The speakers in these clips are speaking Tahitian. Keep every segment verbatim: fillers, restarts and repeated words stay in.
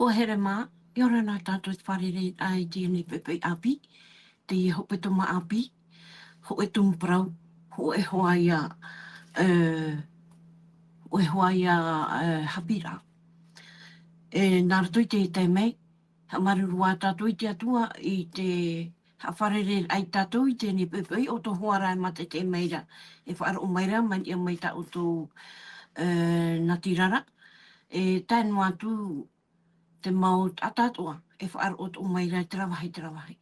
Ua here mā, ʻia ora na tātou i te fārereiraʻa i teie nei poʻipoʻi ʻāpī, teie hepetoma ʻāpī, hōʻē tumu parau, hōʻē hoʻi ā, e, hōʻē hoʻi ā, e, haʻapiʻiraʻa. E, nā roto i te taime, haʻamāuruuru ā tātou i te Atua, i te haʻafārereiraʻa ia tātou i teie nei poʻipoʻi, ʻo tō hoa rā e mātaʻitaʻi mai ra, e faʻaroʻo mai ra, mai niʻa mai tā ʻoutou, e, natirara, e, tae noa atu, te mau taʻata atoʻa, e faʻaroʻo atoʻa mai ra i terā vāhi, terā vāhi.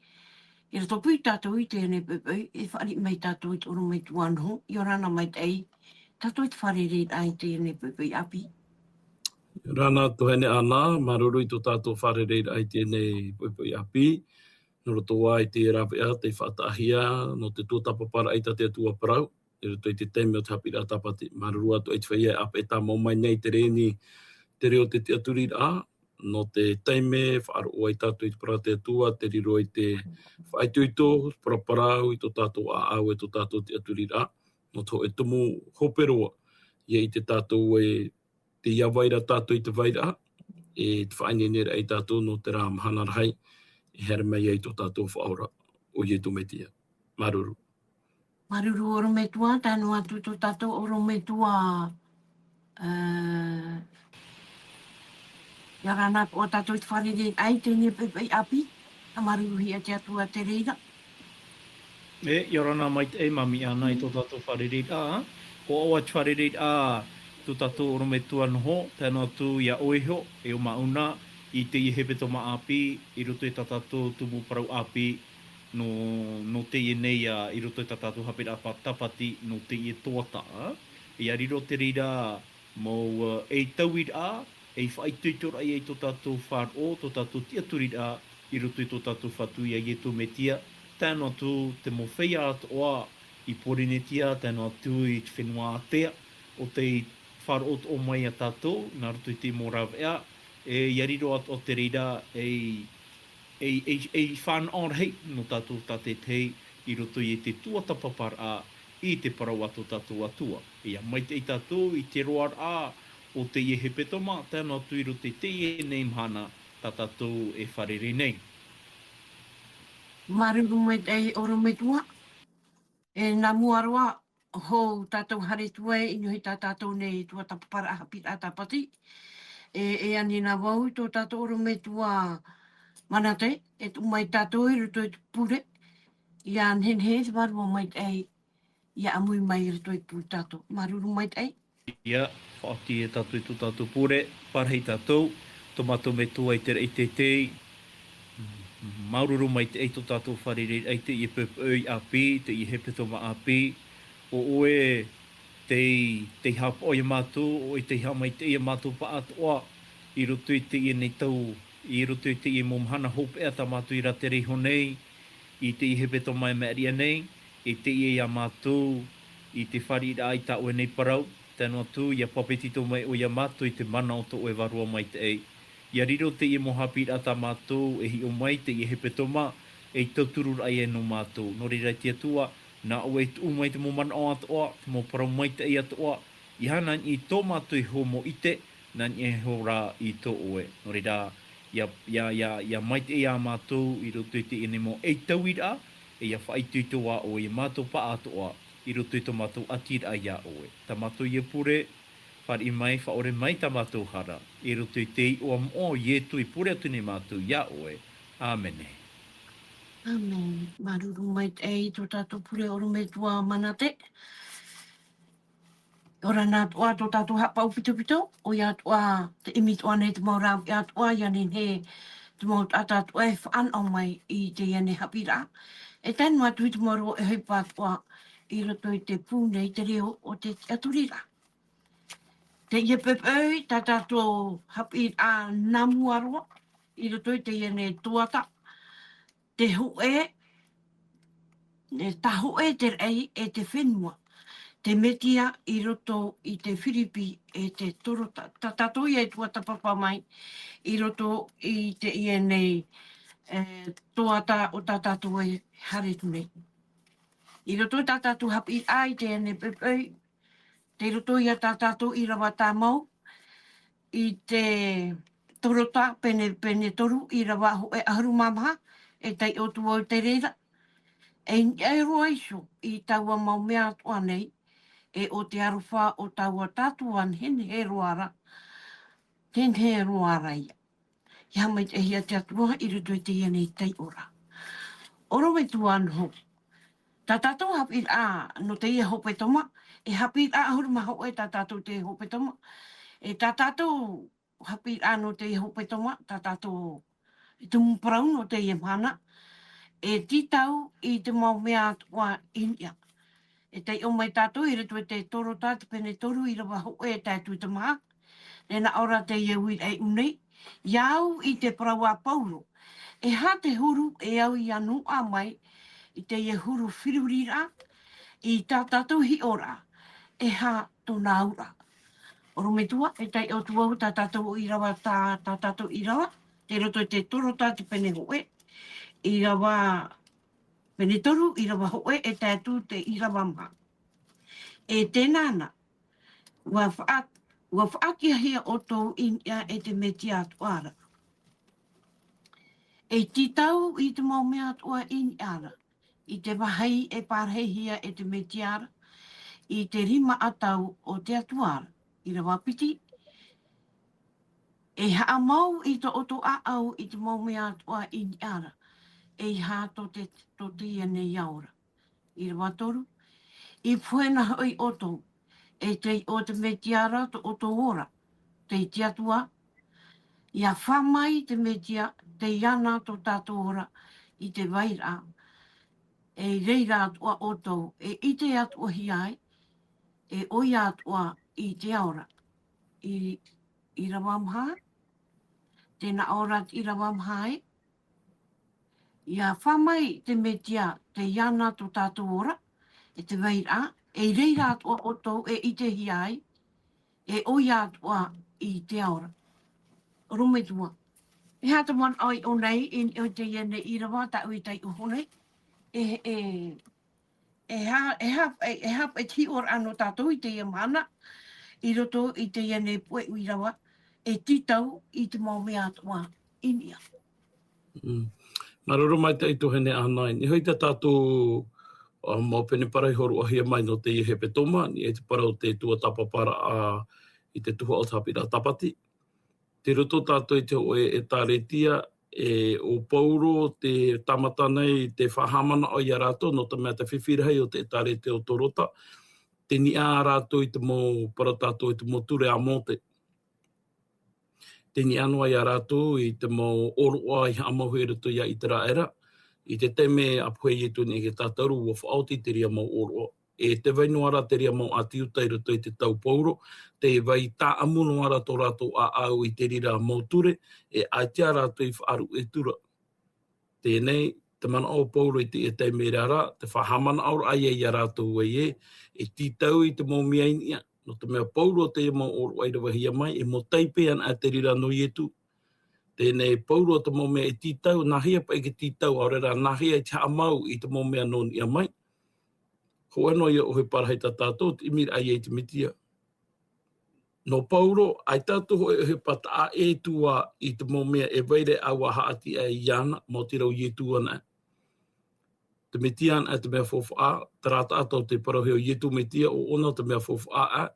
I roto pū ia tātou i teie nei poʻipoʻi, e fāriʻi mai tātou i te ʻorometua Noho, ʻia ora na maitaʻi, tātou i te fārereiraʻa i teie nei poʻipoʻi ʻāpī. ʻIa ora na tuahine Ana, māuruuru i tō tātou fārereiraʻa i teie nei poʻipoʻi ʻāpī, nō roto ā i te rāveʻa, te faʻataʻahia, nō te tuatāpaparaʻa i tā te Atua parau, i roto i te taime o te haʻapiʻiraʻa tāpati. Māuruuru atoʻa i te feiā e ʻāpeʻe tāmau mai nei i te rēni, te reo o te tiʻaturiraʻa, nō te taime, faʻaroʻo ai tātou i te parau a te Atua, te riro i te faʻaitoito, paraparau i tō tātou ʻāʻau e tō tātou tiʻaturiraʻa, nō te hōʻē tumu hope roa, ʻia ʻite tātou ē, tē vai ra tātou i te vairaʻa, e te faʻaineineraʻa ia tātou nō terā mahana rahi, e haere mai ai tō tātou Faʻaora, ʻo Ietu Metia. Māuruuru. Māuruuru ʻorometua, tae noa atu tō tātou ʻorometua, e, ʻia ora na atoʻa tātou i te fārereiraʻa i teie nei poʻipoʻi ʻāpī, haʻamāuruuruhia te Atua te reira. E, ʻia ora na maitaʻi, e, Mami Ana i tō tātou fārereiraʻa, ʻoaʻoa te fārereiraʻa, tō tātou ʻorometua Noho, tae noa atu iā ʻoe iho, e ʻo Mauna, i teie hepetoma ʻāpī, i roto i tā tātou tumu parau ʻāpī, nō, nō teie nei, ā, i roto i tā tātou haʻapiʻiraʻa pa-, tāpati, nō teie tuatāpaparaʻa. ʻIa riro te reira mau, ā, ʻeitauriraʻa, ei faʻaitoitoraʻa ia i tō tātou faʻaroʻo, tō tātou tiʻaturiraʻa, i roto i tō tātou Fatu ia Ietu Metia, tae noa atu te mau feiā atoʻa i Pōrīnetia, tae noa atu i te fenua ātea, ʻo tei faʻaroʻo atoʻa mai ia tātou, nā roto i te mau rāveʻa, e ʻia riro atoʻa te reira, ei, ei, ei, ei fānaʻo rahi nō tātou tātaʻitahi i roto i te tuatāpaparaʻa i te parau a tō tātou Atua. ʻIa maitaʻi tātou i te roaraʻa o teie hepetoma, tae noa atu i roto i teie nei mahana tā tātou e fārerei nei. Māuruuru maitaʻi ʻorometua. E nā mua roa, hou tātou haere atu ai, i niʻa i tā tātou nei tuatāpaparaʻa haʻapiʻiraʻa tāpati. E, e ani na vau i tō tātou ʻorometua Manate, e tuʻu mai tātou i roto i te pure, ʻia nehenehe te Vārua Maitaʻi, ʻia ʻāmui mai i roto i te pure tātou. Māuruuru maitaʻi. ʻIa, faʻaoti e tātou i tō tātou pure, pārahi tātou, tō mātou Metua i te raʻi teitei, māuruuru maitaʻi tō tātou fārereiraʻa i teie poʻipoʻi ʻāpī, teie hepetoma ʻāpī, ʻo ʻoe tei, tei haʻapaʻo ia mātou, ʻo ʻoe tei haʻamaitaʻi ia mātou pāʻātoʻa, i roto i teie nei tau, i roto i teie mau mahana hopeʻa tā mātou i rātere iho nei, i teie hepetoma e maʻiri aʻe nei, e teie ia mātou, i te fāriʻiraʻa i tā ʻoe nei parau, tae noa atu, ʻia pāpetito mai ʻoe ia mātou i te mana o tō ʻoe Vārua Maitaʻi. ʻIa riro teie mau haʻapiʻiraʻa tā mātou, e hiʻo mai teie hepetoma, ei tautururaʻa ia nō mātou. Nō reira te Atua, nā ʻoe e tuʻu mai te mau manaʻo atoʻa, te mau parau maitaʻi atoʻa, ʻia ʻite i tō mātou iho mau ʻite, nā niʻa iho rā i tō ʻoe. Nō reira, ʻia, ʻia, ʻia, ʻia maitaʻi ia mātou i roto i teie nei mau ʻeitauriraʻa, e ʻia faʻaitoito ā ʻoe ia mātou pāʻātoʻa, i roto i tō mātou ʻatiraʻa ia ʻoe. Tā mātou ia pure, fāriʻi mai, faʻaʻore mai tā mātou hara, i roto i te iʻoa moʻa o Ietu i pure atu nei mātou ia ʻoe. ʻĀmene. ʻĀmene. Māuruuru maitaʻi i tō tātou pure ʻorometua Manate. ʻIa ora na atoʻa tō tātou haʻapaʻo pitopito, ʻoia atoʻa te ʻimi atoʻa nei te mau rāveʻa atoʻa, ʻia nehenehe te mau taʻata atoʻa e fānaʻo mai i teie nei haʻapiʻiraʻa. E tae noa atu i te mau reo ʻohipa atoʻa i roto i te pū nei te reo o te tiʻaturiraʻa. Teie poʻipoʻi, tā tātou haʻapiʻiraʻa nā mua roa, i roto i teie nei tuatāpaparaʻa, te hōʻē, e, tā hōʻē te raʻi e te fenua, te Metia i roto i te Firipi e te Torota. Tā tātou ia e tuatāpapa mai i roto i teie nei, e, tuatāpaparaʻa tā tātou e haere atu nei. I roto i tā tātou haʻapiʻiraʻa i teie nei poʻipoʻi, tei roto ia tā tātou ʻīrava tāmau, i te Torota, pene, pene toru, ʻīrava hōʻē ʻahuru mā maha, e taiʻo atu vau i te reira. E niʻa roa iho i taua mau mea atoʻa nei, e ʻo te aroha o taua Atua nehenehe roa ra, nehenehe roa ra ia. ʻIa haʻamaitaʻihia te Atua i roto i teie nei taiʻo ra. ʻOrometua noho. Tā tātou haʻapiʻiraʻa nō teie hepetoma, e haʻapiʻiraʻa ʻahuru mā hōʻē tā tātou teie hepetoma, e tā tātou haʻapiʻiraʻa nō teie hepetoma, tā tātou tumu parau nō teie mahana, e tītau i te mau mea atoʻa i niʻa. E taiʻo mai tātou i roto i te Torota te pene toru ʻīrava hōʻē e tae atu i te maha, e nā ʻō ra teie uiraʻa i ʻō nei, ʻia au i te parau a Paulo, e aha te huru e au ʻia noaʻa mai i teie huru feruriraʻa, i tā tātou hiʻoraʻa, e aha tōna auraʻa. ʻOrometua, e taiʻo atu vau tā tātou ʻīrava, tā, tā tātou ʻīrava, tei roto i te Torota te pene hōʻē, ʻīrava, pene toru, ʻīrava hōʻē, e tae atu te ʻīrava maha. E tēnā na, ʻua faʻa-, ʻua faʻatiʻahia ʻoutou i niʻa e te Mesia atoʻa ra. E tītau i te mau mea atoʻa i niʻa ra, i te vāhi e pārahihia e te Mesia ra, i te rima ʻatau o te Atua ra. ʻĪrava piti, e haʻamau i tō ʻoutou ʻāʻau i te mau mea atoʻa i niʻa ra, e aha tō te, tō teie nei ao ra. ʻĪrava toru, i pohe na hoʻi ʻoutou, e tei ʻo te Mesia ra tō ʻoutou ora, tei te Atua, ʻia fā mai te Mesia, tei iāna tō tātou ora i te vairaʻa, e reira atoʻa ʻoutou, e ʻite atoʻahia ai, e ʻoia atoʻa i te ao ra. I, ʻīrava maha, tē nā ʻō ra te ʻīrava maha ē, ʻia fā mai te Mesia, tei iāna tō tātou ora, e te vairaʻa, e reira atoʻa ʻoutou e ʻitehia ai, e ʻoia atoʻa i te ao ra. ʻOrometua. E aha te manaʻo i ʻō nei, i niʻa i teie nei ʻīrava, tāʻu i taiʻo nei. E, e, e aha, e aha, e, e aha, e te hiʻoraʻa nō tātou i teie mahana, i roto i teie nei puʻe ʻīrava, e tītau i te mau mea atoʻa i niʻa. Mm. Māuruuru maitaʻi tuahine Ana, i niʻa hoʻi tā tātou, ā, mau pene parau i hōroʻahia mai nō teie hepetoma, i niʻa i te parau o te tuatāpaparaʻa i te tuhaʻa o te haʻapiʻiraʻa Tāpati. Tei roto tātou i te hōʻē ʻĒtāretia, e, ʻo Paulo te tāmata nei te faʻahaʻamanaʻo ia rātou, nō te mea te fifi rahi o te ʻĒtāretia o Torota, tei niʻa rātou i te mau, parau tātou i te mau ture a Mōte. Tei niʻa noa ia rātou i te mau ʻōroʻa i haʻamauhia i roto ia Iteraera, i te taime a pohe Ietu i niʻa i te tātaru, ʻua faʻaoti te reira mau ʻōroʻa. E tē vai noa ra te reira mau ʻĀti Iuta i roto i te tau Paulo, tē vai tāʻamu noa ra tō rātou ʻāʻau i te reira mau ture, e ʻaita rātou i faʻaruʻe atu ra. Teie nei, te manaʻo o Paulo i teie taime ra, te faʻahaʻamanaʻoraʻa ia ia rātou ē, e tītau i te mau mea i niʻa, nō te mea Paulo teie mau ʻōroʻa i ravehia mai, e mau taipe ana te reira nō Ietu. Teie nei Paulo te mau mea e tītau, nāhea paʻi e tītau, ʻaore rā nāhea e te haʻamau i te mau mea nō niʻa mai. Hōʻē noa ia ʻohipa rahi tā tātou, te ʻimiraʻa ia i te Mesia. Nō Paulo, ʻaita atu hōʻē ʻohipa taʻa ʻē atu ā i te mau mea e vai ra ʻua haʻati aʻe iāna, maoti rā ʻo Ietu anaʻe. Te Mesia anaʻe te mea faufaʻa, terā taʻata ʻo tē parauhia ʻo Ietu Mesia, ʻo ʻōna te mea faufaʻa,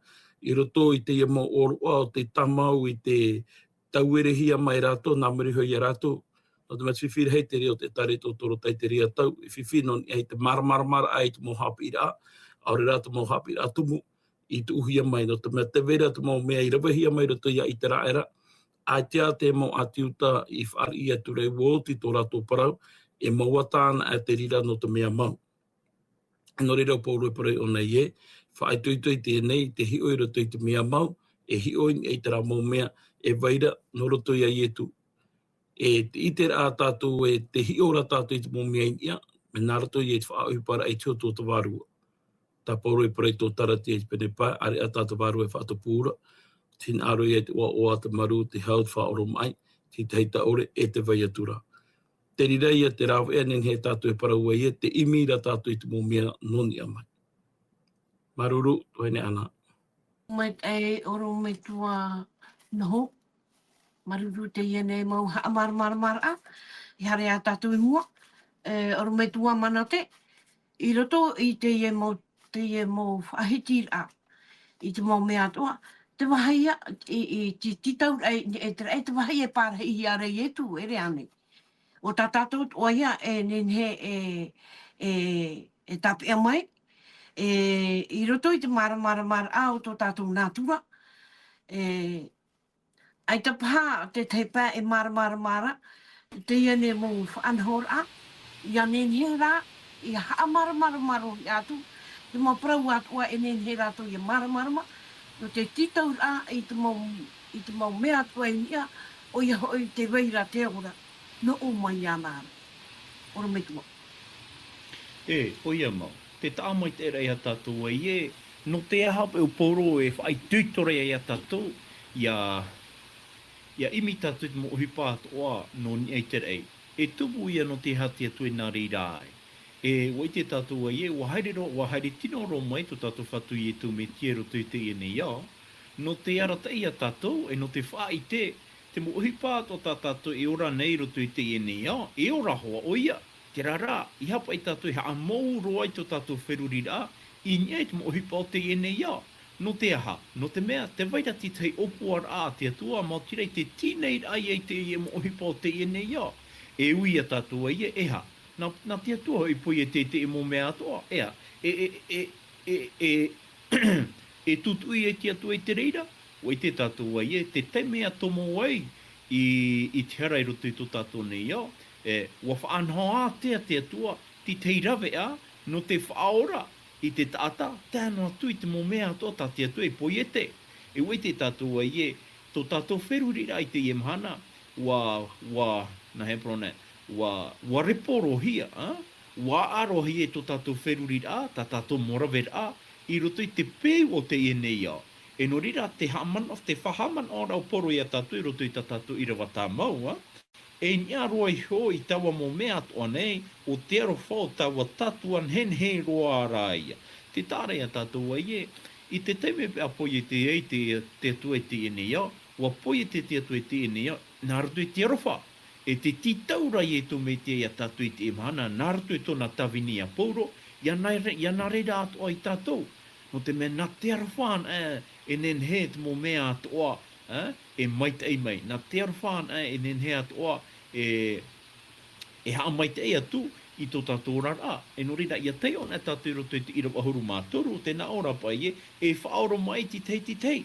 i roto i teie mau ʻōroʻa o tei tāmau i te tauʻerehia mai rātou, nā muri iho ia rātou. Nō te mea te fifi rahi te reira o te ʻĒtāretia o Torota i te reira tau, e fifi nō niʻa i te māramaramaraʻa i te mau haʻapiʻiraʻa, ʻaore rā te mau haʻapiʻiraʻa tumu, i tuʻuhia mai, nō te mea tē vai ra te mau mea i ravehia mai i roto ia Iteraera, ʻaita te mau ʻĀti Iuta i fāriʻi atu ra ʻua oti tō rātou parau, e mau ata anaʻe te reira nō te mea mau. Nō reira ʻo Paulo e parau i ʻō nei ē, faʻaitoito i teie nei, te hiʻo i roto i te mea mau, e hiʻo i niʻa i terā mau mea, e vai ra, nō roto ia Ietu. E te ʻiteraʻa tātou, e te hiʻo ra tātou i te mau mea i niʻa, mea nā roto ia i te faʻaʻohiparaʻa i te hotu o te Vārua. Tā Paulo e parau i tō Taratia i te pene pae, ʻāreʻa tā te Vārua e faʻatupu ra, te hinaʻaro ia i te ʻoaʻoa, te marū, te hau, te faʻaoromaʻi, te hitahita ʻore, e te vai atu ra. Te reira ia te rāveʻa nehenehe tātou e parau ai ē, te ʻimi ra tātou i te mau mea nō niʻa mai. Māuruuru, tuahine Ana. Maitaʻi ʻorometua noho. Māuruuru teie nei mau haʻamāramaramaraʻa, i haere ia tātou i mua, e, ʻorometua Manate, i roto i teie mau, teie mau faʻahitiraʻa, i te mau mea atoʻa, te vāhi ia, i, i te, te tauraʻa, e, e te, e te vāhi e pārahihia ra Ietu, e rave ānei. ʻO tā tātou atoʻa ia, e nehenehe, e, e, e tāpeʻa mai, e, i roto i te māramaramaraʻa o tō tātou nātura, e, ʻaita paha te tahi pae e māramarama ra, teie nei mau faʻanahoraʻa, ia nehenehe rā, ia haʻamāramaramaraʻa atu, te mau parau atoʻa e nehenehe rātou ia māramarama, nō te tītauraʻa i te mau, i te mau mea atoʻa i niʻa, ʻoia hoʻi te vai ra te ora, nō ʻō mai iāna ra. ʻOrometua. E, ʻoia mau. Te taʻa maitaʻi ra ia tātou ē, nō te aha paʻi ʻo Paulo e faʻaitoito ra ia tātou, ia, ia ʻimi tātou i te mau ʻohipa atoʻa nō niʻa i te raʻi. E tumu ia nō te aha te Atua i nā reira ai. E, ʻua ʻite tātou ē, ʻua haere roa, ʻua haere tino roa mai tō tātou Fatu Ietu Metia i roto i teie nei ao. Nō te arataʻi ia tātou, e nō te faʻaʻite, te mau ʻohipa atoʻa tā tātou e ora nei i roto i teie nei ao, e ora hoʻi ʻoia. Terā rā, ʻeiaha paʻi tātou e haʻamou roa i tō tātou feruriraʻa, i niʻa i te mau ʻohipa o teie nei ao. Nō te aha, nō te mea, tē vai ra te tahi ʻōpuaraʻa a te Atua, maoti rā i te tīneiraʻa ia i teie mau ʻohipa o teie nei ao. E ui ia tātou ē, e aha, nā, nā te Atua hoʻi e poiete i teie mau mea atoʻa, ʻeā, e, e, e, e, e, e tūtuʻi ai te Atua i te reira, ʻua ʻite tātou ē, te taime ʻa tomo ai i, i te hara i roto i tō tātou nei ao, e, ʻua faʻanaho ātea te Atua, te tahi raveʻa, nō te faʻaora i te taʻata, tae noa atu i te mau mea atoʻa tā te Atua e poiete. E ʻua ʻite tātou ē, tō tātou feruriraʻa i teie mahana, ʻua, ʻua, nā hea parau nei, ʻua, ʻua repo roa hia, ā? ʻUa ʻaʻaro hia e tō tātou feruriraʻa, tā tātou mau raveraʻa, i roto i te peu o teie nei ao. E nō reira, te haʻamana-, te faʻahaʻamanaʻo ra ʻo Paulo ia tātou i roto i tā tātou ʻīrava tāmau, ā? E niʻa roa iho i taua mau mea atoʻa nei, ʻo te aroha o taua Atua nehenehe roa rā ia. Te taʻa ra ia tātou ē, i te taime paʻi ʻa poiete ai te, te Atua i teie nei ao, ʻua poiete te Atua i teie nei ao, nā roto i te aroha. E te tītauraʻa a Ietu Metia ia tātou i teie mahana, nā roto i tōna tāvini ia Paulo, ia nā re-, ia nā reira atoʻa ia tātou. Nō te mea nā te aroha anaʻe e nehenehe te mau mea atoʻa, ā, e maitaʻi mai. Nā te aroha anaʻe e nehenehe atoʻa e, e haʻamaitaʻi atu i tō tātou oraraʻa. E nō reira, ʻia taiʻo anaʻe tātou i roto i te ʻīrava ʻahuru mā toru, tē nā ʻō ra paʻi ē, e faʻaoromaʻi te tahi i te tahi.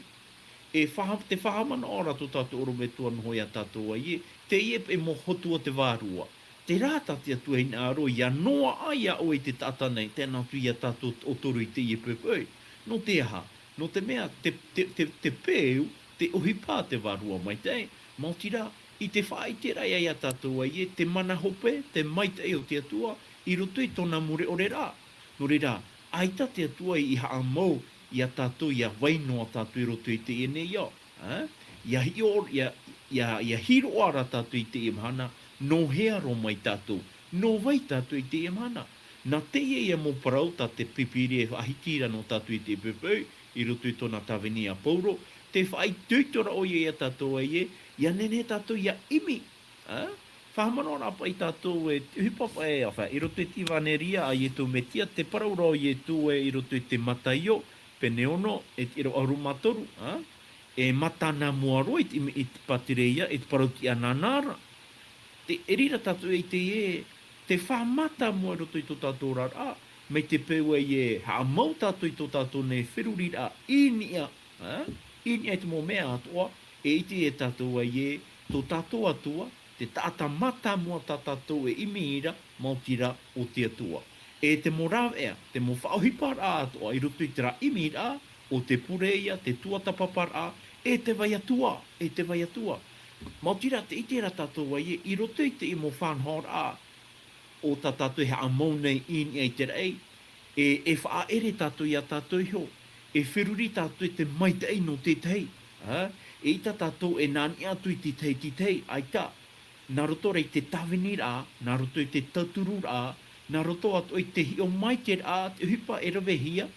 E faʻa-, te faʻahaʻamanaʻo ra tō tātou ʻorometua noho ia tātou ē, teie paʻi mau hotu o te vārua. Terā tā te Atua e hinaʻaro, ʻia noaʻa ia ʻoe i te taʻata nei, tae noa atu ia tātou toʻotoru i teie poʻipoʻi. Nō te aha? Nō te mea, te, te, te, te peu, te ʻohipa a te Vārua Maitaʻi, maoti rā, i te faʻaʻiteraʻa ia tātou ē, te mana hope, te maitaʻi o te Atua, i roto i tōna mure ʻore ra. Nō reira, ʻaita te Atua i haʻamou ia tātou, ʻia vai noa tātou i roto i teie nei ao, ā? ʻIa hiʻo, ʻia, ʻia, ʻia hiroʻa ra tātou i teie mahana, nō hea roa mai tātou, nō vai tātou i teie mahana. Nā teie ia mau parau tā te Pīpīria e faʻahiti ra nō tātou i teie poʻipoʻi, i roto i tōna tāvini ia Paulo, tē faʻaitoito ra ʻoia ia tātou ē, ʻia nehenehe tātou ʻia ʻimi, ā? Faʻahaʻamanaʻo ra paʻi tātou e, te ʻohipa paʻi, enfin, i roto i te ʻevaneria a Ietu Metia, te parau ra ʻo Ietu ē i roto i te Mataio, pene ono, e te ʻīrava ʻahuru mā toru, ā? E mātāmua roa i te, i te pātireia, i te parau-tiʻa-ananahi ra. Te, e riro tātou i teie, te faʻamātāmua i roto i tō tātou oraraʻa, mai te peu ē haʻamou tātou i tō tātou nei feruriraʻa i niʻa, ā? I niʻa i te mau mea atoʻa, e ʻite ia tātou ē, tō tātou Atua, te taʻata mātāmua tā tātou e ʻimi ra, maoti rā ʻo te Atua. E te mau rāveʻa, te mau faʻaʻohiparaʻa atoʻa i roto i terā ʻimiraʻa, ʻo te pure ia, te tuatāpaparaʻa, e te vai atu ā, e te vai atu ā. Maoti rā te ʻite ra tātou ē, i roto i teie mau faʻanahoraʻa, ʻo tā tātou e haʻamou nei i niʻa i te raʻi, e, e faʻaʻere tātou ia tātou iho, e feruri tātou i te maitaʻi nō te tahi, ā? Eʻita tātou e nā niʻa atu i te tahi, te tahi, ʻaita, nā roto rā i te tāviniraʻa, nā roto i te tauturu-raʻa, nā roto atoʻa i te hiʻo maitaʻi ra, te ʻohipa e ravehia,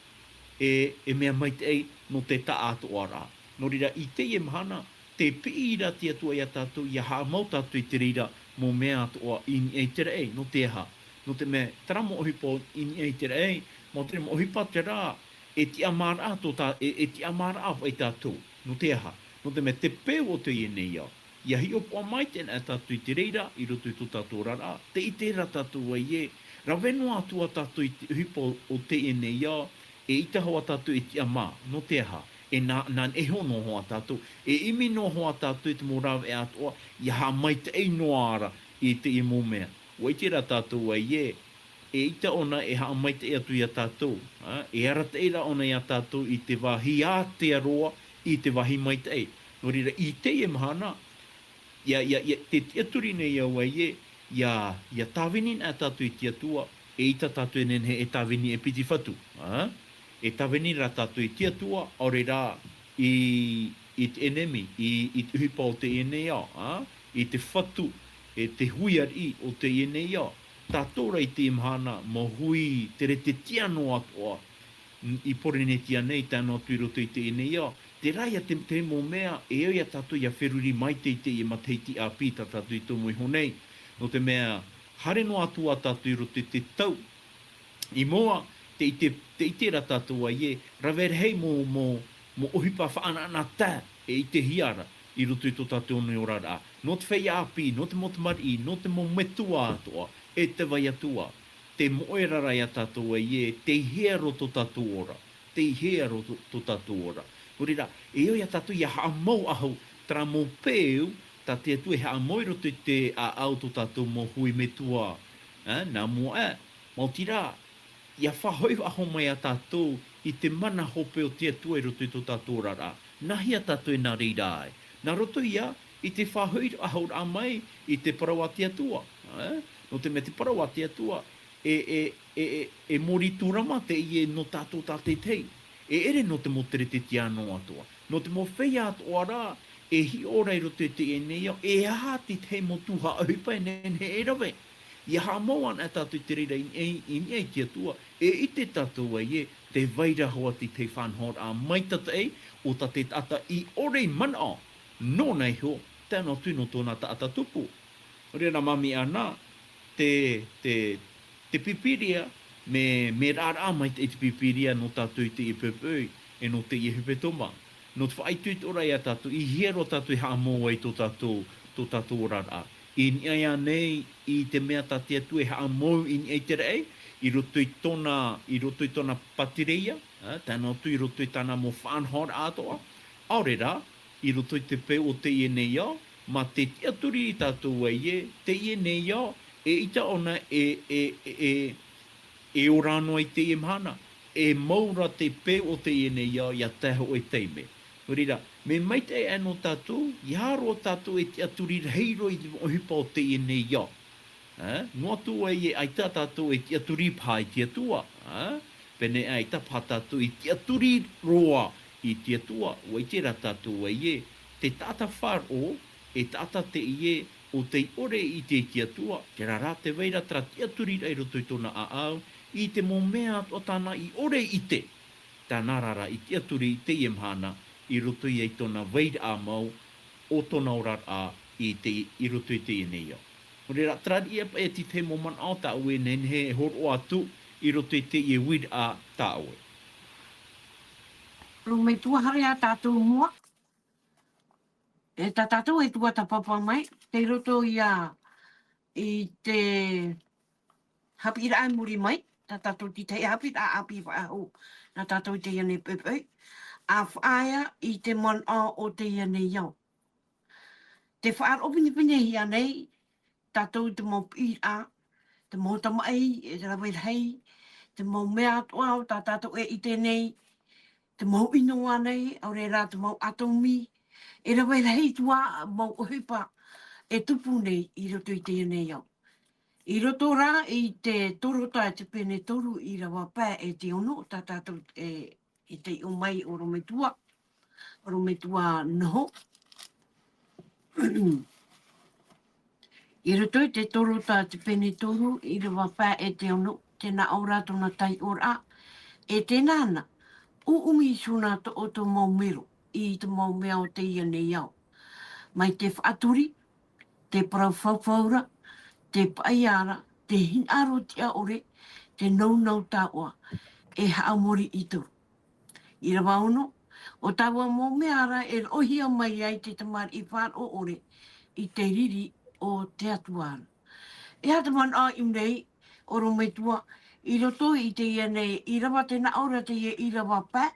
e, e mea maitaʻi nō te taʻatoʻaraʻa. Nō reira, i teie mahana, te piʻi ra te Atua iā tātou, ʻia haʻamau tātou i te reira mau mea atoʻa i niʻa i te raʻi, nō te aha? Nō te mea, terā mau ʻohipa i niʻa i te raʻi, mau te mau ʻohipa terā, e tiʻamāraʻa tō tā-, e, e tiʻamāraʻa paʻi tātou, nō te aha? Nō te mea, te peu o teie nei ao, ʻia hiʻopoʻa maitaʻi ana tātou i te reira, i roto i tō tātou oraraʻa, tē ʻite ra tātou ē, rave noa atu ā tātou i te ʻohipa o, o teie nei ao, e ʻaita hoʻi tātou e tiʻamā, nō te aha? E nā, nā, e hō noa hoʻi tātou, e ʻimi noa hoʻi tātou i te mau rāveʻa atoʻa, ʻia haʻamaitaʻi noa ra i teie mau mea. ʻUa ʻite ra tātou ē, e ʻaita ʻōna e haʻamaitaʻi atu iā tātou, ā, e arataʻi ra ʻōna iā tātou i te vāhi ātea roa, i te vāhi maitaʻi. Nō reira, i teie mahana, ʻia, ʻia, ʻia, te tiʻaturi nei au ē, ʻia, ʻia tāvini na tātou i te Atua, e ʻaita tātou e nehenehe e tāvini e piti fatu, ā? E tāvini ra tātou i te Atua, ʻaore rā i, i te ʻenemi, i, i te ʻohipa o teie nei ao, ā? I te fatu, e te hui ariʻi o teie nei ao. Tātou rā i teie mahana, mau hui teretetiano atoʻa, n-, i Pōrīnetia nei, tae noa atu i roto i teie nei ao. Terā ia te, te mau mea, e au iā tātou ʻia feruri maitaʻi i teie matahiti ʻāpī tā tātou i tomo iho nei. Nō te mea, haere noa atu ā tātou i roto i te tau. I mua, tē ʻite, tē ʻite ra tātou ē, rave rahi mau, mau, mau ʻohipa faʻanaʻanatae e ʻitehia ra i roto i tō tātou nei oraraʻa. Nō te feiā ʻāpī, nō te mau tamariʻi, nō te mau metua atoʻa, e tē vai atu ā. Te moʻe ra ra iā tātou ē, tei hea roa tō tātou ora, tei hea roa tō, tō tātou ora. Nō reira, e au iā tātou ʻia haʻamau ʻahu, terā mau peu, tā te Atua e haʻamau i roto i te ʻāʻau tō tātou mau hui metua, ā, nā mua aʻe, maoti rā, ʻia faʻahoʻi faʻahou mai ā tātou i te mana hope o te Atua i roto i tō tātou oraraʻa. Nā hea tātou e nā reira ai? Nā roto ia i te faʻahoʻi faʻahouraʻa mai i te parau a te Atua, ā? Nō te mea te parau a te Atua, e, e, e, e, e mōrī tūrama teie nō tātou tātaʻitahi. E ʻere nō te mau teretetiano atoʻa. Nō te mau feiā atoʻa rā, e hiʻo ra i roto i teie nei ao, e aha te tahi mau tuhaʻa ʻohipa e nehenehe e rave. ʻIa haʻamau ana tātou i te reira i, i, i niʻa i te Atua, e ʻite tātou ē, tē vai ra hoʻi te tahi faʻanahoraʻa maitaʻi o tā te taʻata i ʻore i manaʻo, nōna iho, tae noa atu nō tōna taʻata tupu. Nō reira, māmī Ana, te, te, te Pīpīria, mea, mea rarahi maitaʻi te Pīpīria nō tātou i teie poʻipoʻi, e nō teie hepetoma. Nō te faʻaitoitoraʻa ia tātou, i hea roa tātou e haʻamau ai tō tātou, tō tātou oraraʻa. I niʻa iānei i te mea tā te Atua e haʻamau i niʻa i te raʻi, i roto i tōna, i roto i tōna pātireia, ā, tae noa atu i roto i tāna mau faʻanahoraʻa atoʻa. ʻAore rā, i roto i te peu o teie nei ao, mā te tiʻaturi tātou ē, teie nei ao, e ʻaita ʻōna e, e, e, e, e ora noa i teie mahana, e mau ra te peu o teie nei ao, ʻia tae hōʻē taime. Nō reira, mea maitaʻi aʻe nō tātou, ʻia roa tātou e tiʻaturi rahi roa i te ʻohipa o teie nei ao. Ā, noa atu ē, ʻaita tātou e tiʻaturi paha i te Atua, ā, pēnei aʻe ʻaita paha tātou e tiʻaturi roa i te Atua, ʻua ʻite rā tātou ē, te taʻata faʻaroʻo, e taʻata teie ʻo tei ʻore i ʻite i te Atua, terā rā tē vai ra terā tiʻaturiraʻa i roto i tōna ʻāʻau, i te mau mea atoʻa tāna i ʻore i ʻite. Tāna rā rā i tiʻaturi i teie mahana, i roto ia i tōna vairaʻa mau, o tōna oraraʻa i te, i roto i teie nei ao. Nō reira, terā ia paʻi te tahi mau manaʻo tā ʻoe e nehenehe e hōroʻa atu i roto i teie uiraʻa tā ʻoe. Orometua, haere ā tātou i mua. E tā tātou e tuatāpapa mai, tei roto ia i te haʻapiʻiraʻa i muri mai, tā tātou te tahi haʻapiʻiraʻa ʻāpī faʻahou nā tātou i teie nei poʻipoʻi, ʻa faʻaea i te manaʻo o teie nei ao. Tē faʻaroʻo pinepinehia nei tātou i te mau piʻiraʻa, te mau tamaʻi, e rave rahi, te mau mea atoʻa o tā tātou e ʻite nei, te mau ʻino ānei, ʻaore rā te mau ʻātomi, e rave rahi atu ā mau ʻohipa e tupu nei i roto i teie nei ao. I roto rā i te Torota te pene toru ʻīrava pae e te ono, tā tātou e, e taiʻo mai ʻo Orometua, Orometua noho. I roto i te Torota te pene toru, ʻīrava pae e te ono, tē nā ʻō ra tōna taiʻoraʻa, e tē nā na, ʻuʻumi Isu nā tō ʻoutou mau mero i te mau mea o teie nei ao. mai te faʻaturi, te parau faufaura, te paʻiara, te hinaʻaro tiʻa ʻore, te nounou taoʻa, e haʻamori i toru. ʻĪrava ono, ʻo taua mau mea ra e roʻohia mai ai te tamariʻi faʻaroʻo ʻore i te riri o te Atua ra. E aha te manaʻo i ʻō nei, ʻorometua, i roto i teie nei ʻīrava, tē nā ʻō ra teie ʻīrava pae,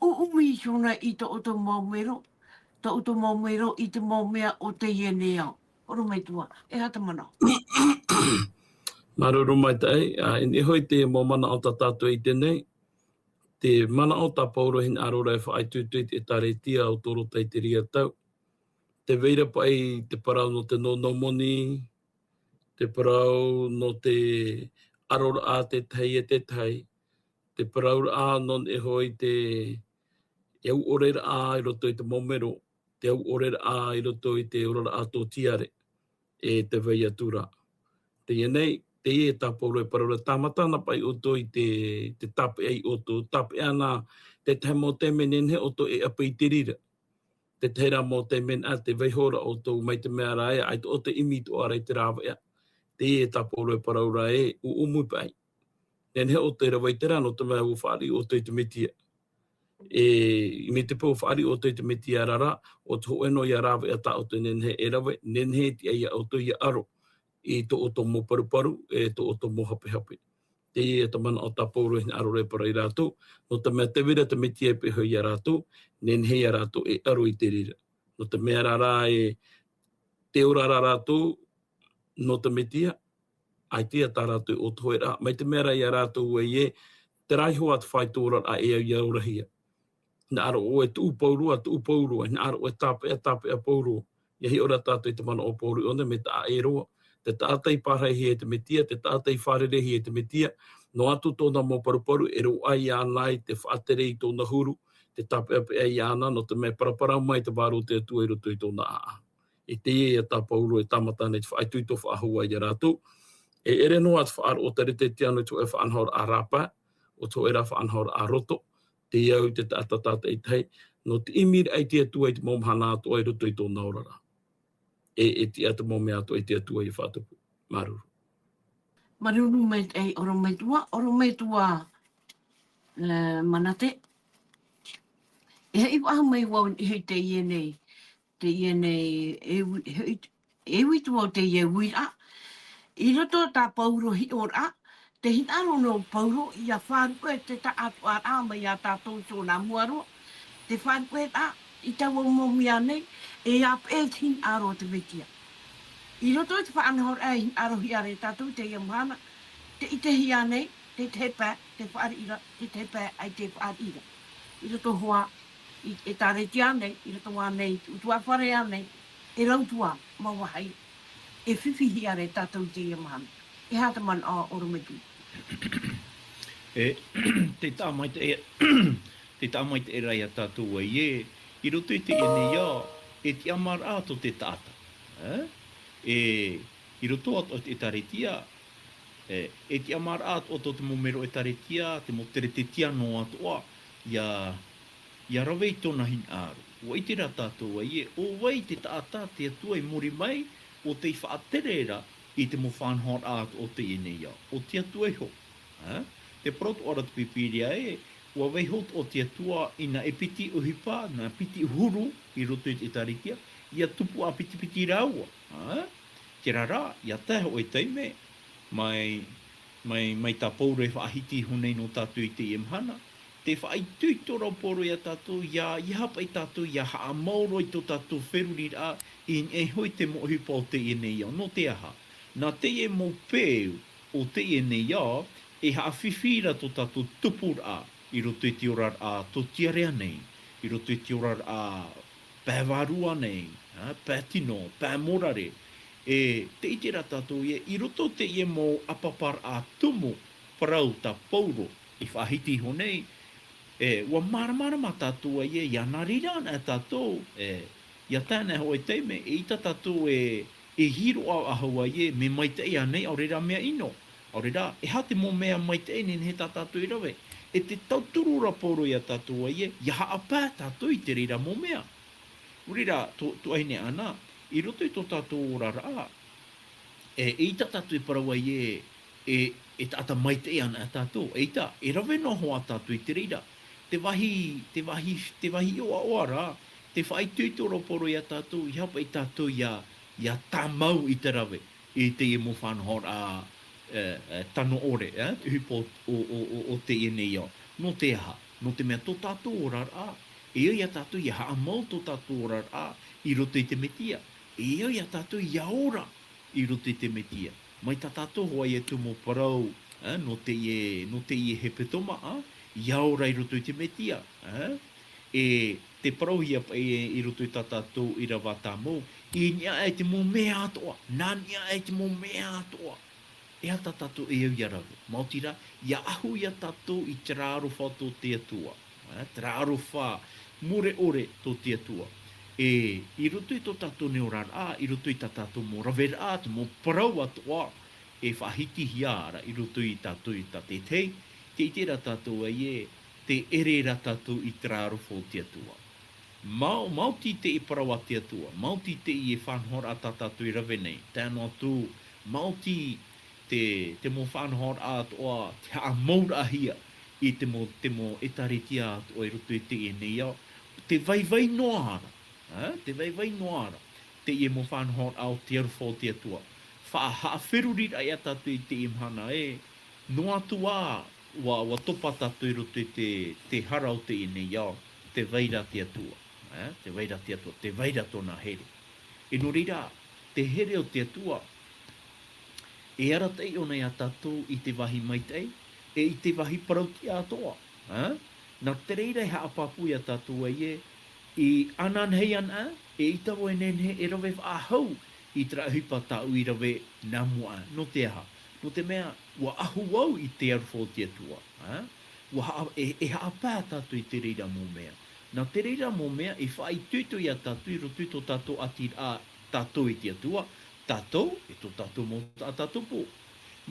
ʻuʻumi Iosua i tō ʻoutou mau mero, tō ʻoutou mau mero i te mau mea o teie nei ao. ʻOrometua, e aha te manaʻo? Māuruuru maitaʻi, ā, i niʻa hoʻi te mau manaʻo tā tātou i teie nei, te manaʻo tā Paulo e hinaʻaro ra e faʻaitoito i te ʻĒtārētia o tō Taiataira tau. Tē vai ra paʻi te parau nō te nounou moni, te parau nō te ʻaroraʻa tētahi e tētahi, te parauraʻa nō niʻa hoʻi te, e au ʻore raʻa i roto i te mau mero, te au ʻore raʻa i roto i te oraraʻa tōtiare, e tē vai atu ra. Teie nei, teie tā Paulo e parau ra, tāmata ana paʻi ʻoutou i te, te tāpeʻa ia ʻoutou, tāpeʻa ana tētahi mau taime nehenehe ʻoutou e ʻape i te reira. Tētahi rā mau taime nā, tē vaiiho ra ʻoutou mai te mea ra ē, ʻaita ʻoutou e ʻimi atoʻa ra i te rāveʻa. Teie tā Paulo e parau ra ē, ʻuʻumi paʻi. Nehenehe ʻoutou e rave i terā, nō te mea ʻua fāriʻi ʻoutou i te Mesia. E, i te peu ʻua fāriʻi ʻoutou i te Mesia ra rā, ʻo te hōʻē noa ia rāveʻa tā ʻoutou e nehenehe e rave, nehenehe e tiʻa ia ʻoutou ia ʻaro i tō ʻoutou mau paruparu, e tō ʻoutou mau hapehape. Teie te manaʻo tā Paulo e hinaʻaro ra e parau ia rātou, nō te mea tē vai ra te Mesia e pīhaʻi ia rātou, nehenehe ia rātou e ʻaro i te reira. Nō te mea ra rā e, tē ora ra rātou nō te Mesia, ʻaita ia tā rātou e ʻōtoheraʻa, mai te mea ra ia rātou ē, terā iho ā te fāito oraraʻa e au ia orahia. Hinaʻaro ʻoe e tuʻu pauroa, tuʻu pauroa, hinaʻaro ʻoe e tāpeʻa, tāpeʻa pauroa. ʻIa hiʻo ra tātou i te manaʻo o Paulo i ʻō nei, mea taʻa ʻē roa. Te taʻata i pārahihia e te Mesia, te taʻata i fārereihia e te Mesia, noa atu tōna mau paruparu, e roaʻa iāna i te faʻatere i tōna huru, te tāpeʻapeʻa iāna, nō te mea e paraparau mai te vārua o te Atua i roto i tōna ʻāʻau. E teie ia tā Paulo e tāmata ana i te faʻaitoito faʻahou ia rātou. E ʻere noa te faʻaroʻo o te Tārētia nō te hōʻē faʻanahoraʻa rāpae, ʻo te hōʻē rā faʻanahoraʻa roto, tei au i te taʻata tātaʻitahi, nō te ʻimiraʻa i te Atua i te mau mahana atoʻa i roto i tōna oraraʻa. E, e tiʻa te mau mea atoʻa i te Atua ʻia faʻatupu. Māuruuru. Māuruuru maitaʻi, ʻorometua, ʻorometua, e, Manate. E haʻi faʻahou mai vau i teie nei, teie nei, e ui-, e ui-, e uiuiraʻa. I roto tā Paulo hiʻoraʻa, tē hinaʻaro noa Paulo ʻia faʻaruʻe te taʻatoʻaraʻa mai iā tātou i tōna mua roa. Te faʻaruʻeraʻa i taua mau mea nei, e ʻāpeʻe te hinaʻaro o te Mesia. I roto i te faʻanahoraʻa e hinaʻarohia ra e tātou i teie mahana, tē ʻitehia nei, te tahi pae, te fāriʻiraʻa, te tahi pae, ʻaita e fāriʻiraʻa. I roto hoʻi i, ʻĒtārētia nei, i roto ānei, ʻutuāfare ānei, e rau atu ā mau vāhi, e fifihia ra e tātou i teie mahana. E aha te manaʻo, ʻorometua? E, tē taʻa maitaʻi, tē taʻa maitaʻi ra ia tātou ē, i roto i teie nei ao, e tiʻamāraʻa tō te taʻata. E? E, i roto atoʻa i te ʻĒtārētia, e, e tiʻamāraʻa atoʻa tō te mau mero ʻĒtārētia, te mau Keretetia noa atoʻa, ʻia, ʻia rave i tōna hinaʻaro. ʻUa ʻite rā tātou ē, ʻo vai te taʻata te Atua i muri mai, ʻo tei faʻatere ra i te mau faʻanahoraʻa atoʻa o teie nei ao. ʻO te Atua iho. Ā? Tē parau atoʻa ra te Pīpīria ē, ʻua vaiiho atoʻa te Atua i nā piti ʻohipa, nā piti huru i roto i te ʻĒtārētia, ʻia tupu ʻāpitipiti rāua. Ā? Terā rā, ʻia tae hōʻē taime, mai, mai, mai tā Paulo e faʻahiti iho nei nō tātou i teie mahana, tē faʻaitoito ra Paulo ia tātou, ʻia, ʻia haʻapaʻo tātou, ʻia haʻamau roa i tō tātou feruriraʻa, i niʻa iho i te mau ʻohipa o teie nei ao. Nō te aha? Nā teie mau peu o teie nei ao, e haʻafifi ra tō tātou tupuraʻa i roto i te oraraʻa tōtiare nei, i roto i te oraraʻa pae vārua nei, ā, pae tino, pae morare. E, tē ʻite ra tātou ē, i roto teie mau ʻāpaparaʻa tumu, parau tā Paulo i faʻahiti iho nei, e, ʻua māramarama tātou ē, ʻia nā reira anaʻe tātou, e, ʻia tae ana hōʻē taime, eʻita tātou e, e hiroʻa faʻahou ē, mea maitaʻi ānei, ʻaore rā mea ʻino, ʻaore rā, e aha te mau mea maitaʻi e nehenehe tā tātou e rave. E tē tauturu ra Paulo ia tātou ē, ʻia haʻapae tātou i te reira mau mea. Nō reira, tō, tō ʻoe nei ʻana, i roto i tō tātou oraraʻa, e, eʻita tātou e parau ai ē, e, e taʻata maitaʻi ana tātou, eʻita, e rave noa hoʻi tātou i te reira. Te vāhi, te vāhi, te vāhi ʻoaʻoa ra, te faʻaitoito ra ʻo Pauro ia tātou, ʻeiaha paʻi tātou ʻia, ʻia tāmau i te rave, i teie mau faʻanahoraʻa, e, e, tano ʻore, e, te ʻohipa o, o, o, o, o teie nei ao. Nō te aha? Nō te mea tō tātou oraraʻa, e au ia tātou ʻia haʻamau tō tātou oraraʻa i roto i te Metia. E au ia tātou ʻia ora i roto i te Metia. Mai tā tātou hoʻi atu mau parau, e, nō teie, nō teie hepetoma, a, ʻia ora i roto i te Metia, e. E te parauhia paʻi i roto i tā tātou ʻīrava tāmau, i niʻa aʻe i te mau mea atoʻa, nā niʻa aʻe i te mau mea atoʻa, e aha tā tātou e au ʻia rave? Maoti rā, ʻia ʻahu ia tātou i terā aroha tō te Atua, e, terā aroha mure ʻore tō te Atua. E, i roto i tō tātou nei oraraʻa, i roto i tā tātou mau raveraʻa, te mau parau atoʻa, e faʻahitihia ra i roto ia tātou i tā te tahi, tē ʻite ra tātou ai ē, tē ʻere ra tātou i terā aroha o te Atua. Mau, maoti teie parau a te Atua, maoti teie faʻanahoraʻa tā tātou e rave nei, tae noa atu, maoti te, te mau faʻanahoraʻa atoʻa, te haʻamauraʻahia i te mau, te mau ʻētāretia atoʻa i roto i teie nei ao, te vaivai noa ra, e, te vaivai noa ra, teie mau faʻanahoraʻa o te aroha o te Atua. Faʻahaʻaferuriraʻa ia tātou i teie mahana ē, noa atu ā, ʻua, ʻua topa tātou i roto i te, te hara o teie nei ao, tē vai ra te Atua, e, tē vai ra te Atua, tē vai ra tōna here. E nō reira, te here o te Atua, e arataʻi ʻōna ia tātou i te vāhi maitaʻi, e i te vāhi parau-tiʻa atoʻa, e? Nā te reira e haʻapāpū ia tātou ai ē, i ānānahi ana, e ʻeita vau e nehenehe e rave faʻahou i terā ʻohipa tāʻu i rave nā mua, nō te aha? Nō te mea, ʻua ʻahu au i te aroha o te Atua, e? ʻUa haʻa-, e, e haʻapae tātou i te reira mau mea. Nā te reira mau mea, e faʻaitoito ia tātou i roto i tō tātou ʻatiraʻa tātou e te Atua, tātou, e tō tātou mau taʻata tupu.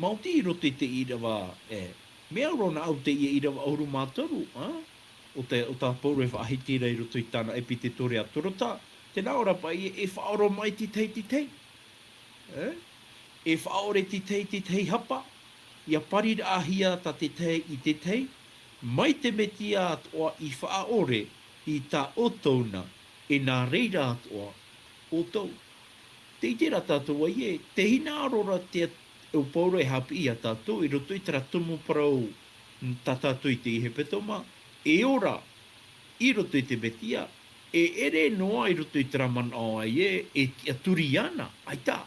Maoti i roto i te ʻīrava, e, mea roa nā ʻau teie ʻīrava ʻahuru mā toru, a? ʻO te, ʻo tā Pauro e faʻahiti ra i roto i tāna ʻepitetoria a Torota, tē nā ʻō ra paʻi ē, e faʻaoromaʻi te tahi i te tahi. E? E faʻaʻore te tahi i te tahi hapa, ʻia pariraʻahia tā te tahi i te tahi, mai te Metia atoʻa i faʻaʻore i tā ʻoutou na, e nā reira atoʻa ʻoutou. Tē ʻite ra tātou ai ē, tē hinaʻaro ra te, ʻo Pauro e haʻapiʻi ia tātou, i roto i terā tumu parau tā tātou i teie hepetoma, e ora i roto i te Metia, e ʻere noa i roto i terā manaʻo ai ē, e tiʻaturi ana, ʻaita.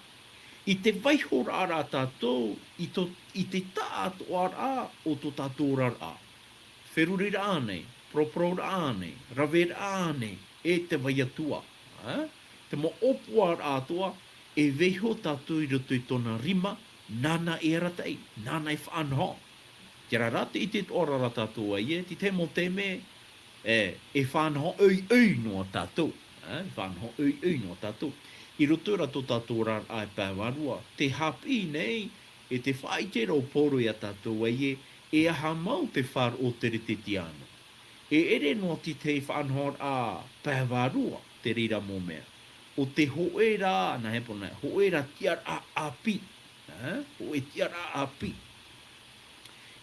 I te vaihoraʻa ra tātou, i tō, i te taʻatoʻaraʻa o tō tātou oraraʻa. Feruriraʻa ānei, poropororaʻa ānei, raveraʻa ānei, e te vai atu ā, e? Te mau ʻōpuaraʻa atoʻa, e vaiho tātou i roto i tōna rima, nāna e arataʻi, nāna e faʻanaho. Terā rā te ʻite atoʻa ra tātou ai ē, te tahi mau taime, e, e faʻanaho ʻoiʻoi noa tātou, e, faʻanaho ʻoiʻoi noa tātou. I roto ra tō tātou oraraʻa e pae vārua, tē haʻapiʻi nei, e te faʻaʻite ra ʻo Pauro ia tātou ai ē, e aha mau te faʻaroʻo teretetiano. E ʻere noa te tahi faʻanahoraʻa pae vārua, te reira mau mea. ʻO te hōʻē ra, nā hea pō na, hōʻē ra tiʻaraʻa ʻāpī. E? Hōʻē tiʻaraʻa ʻāpī.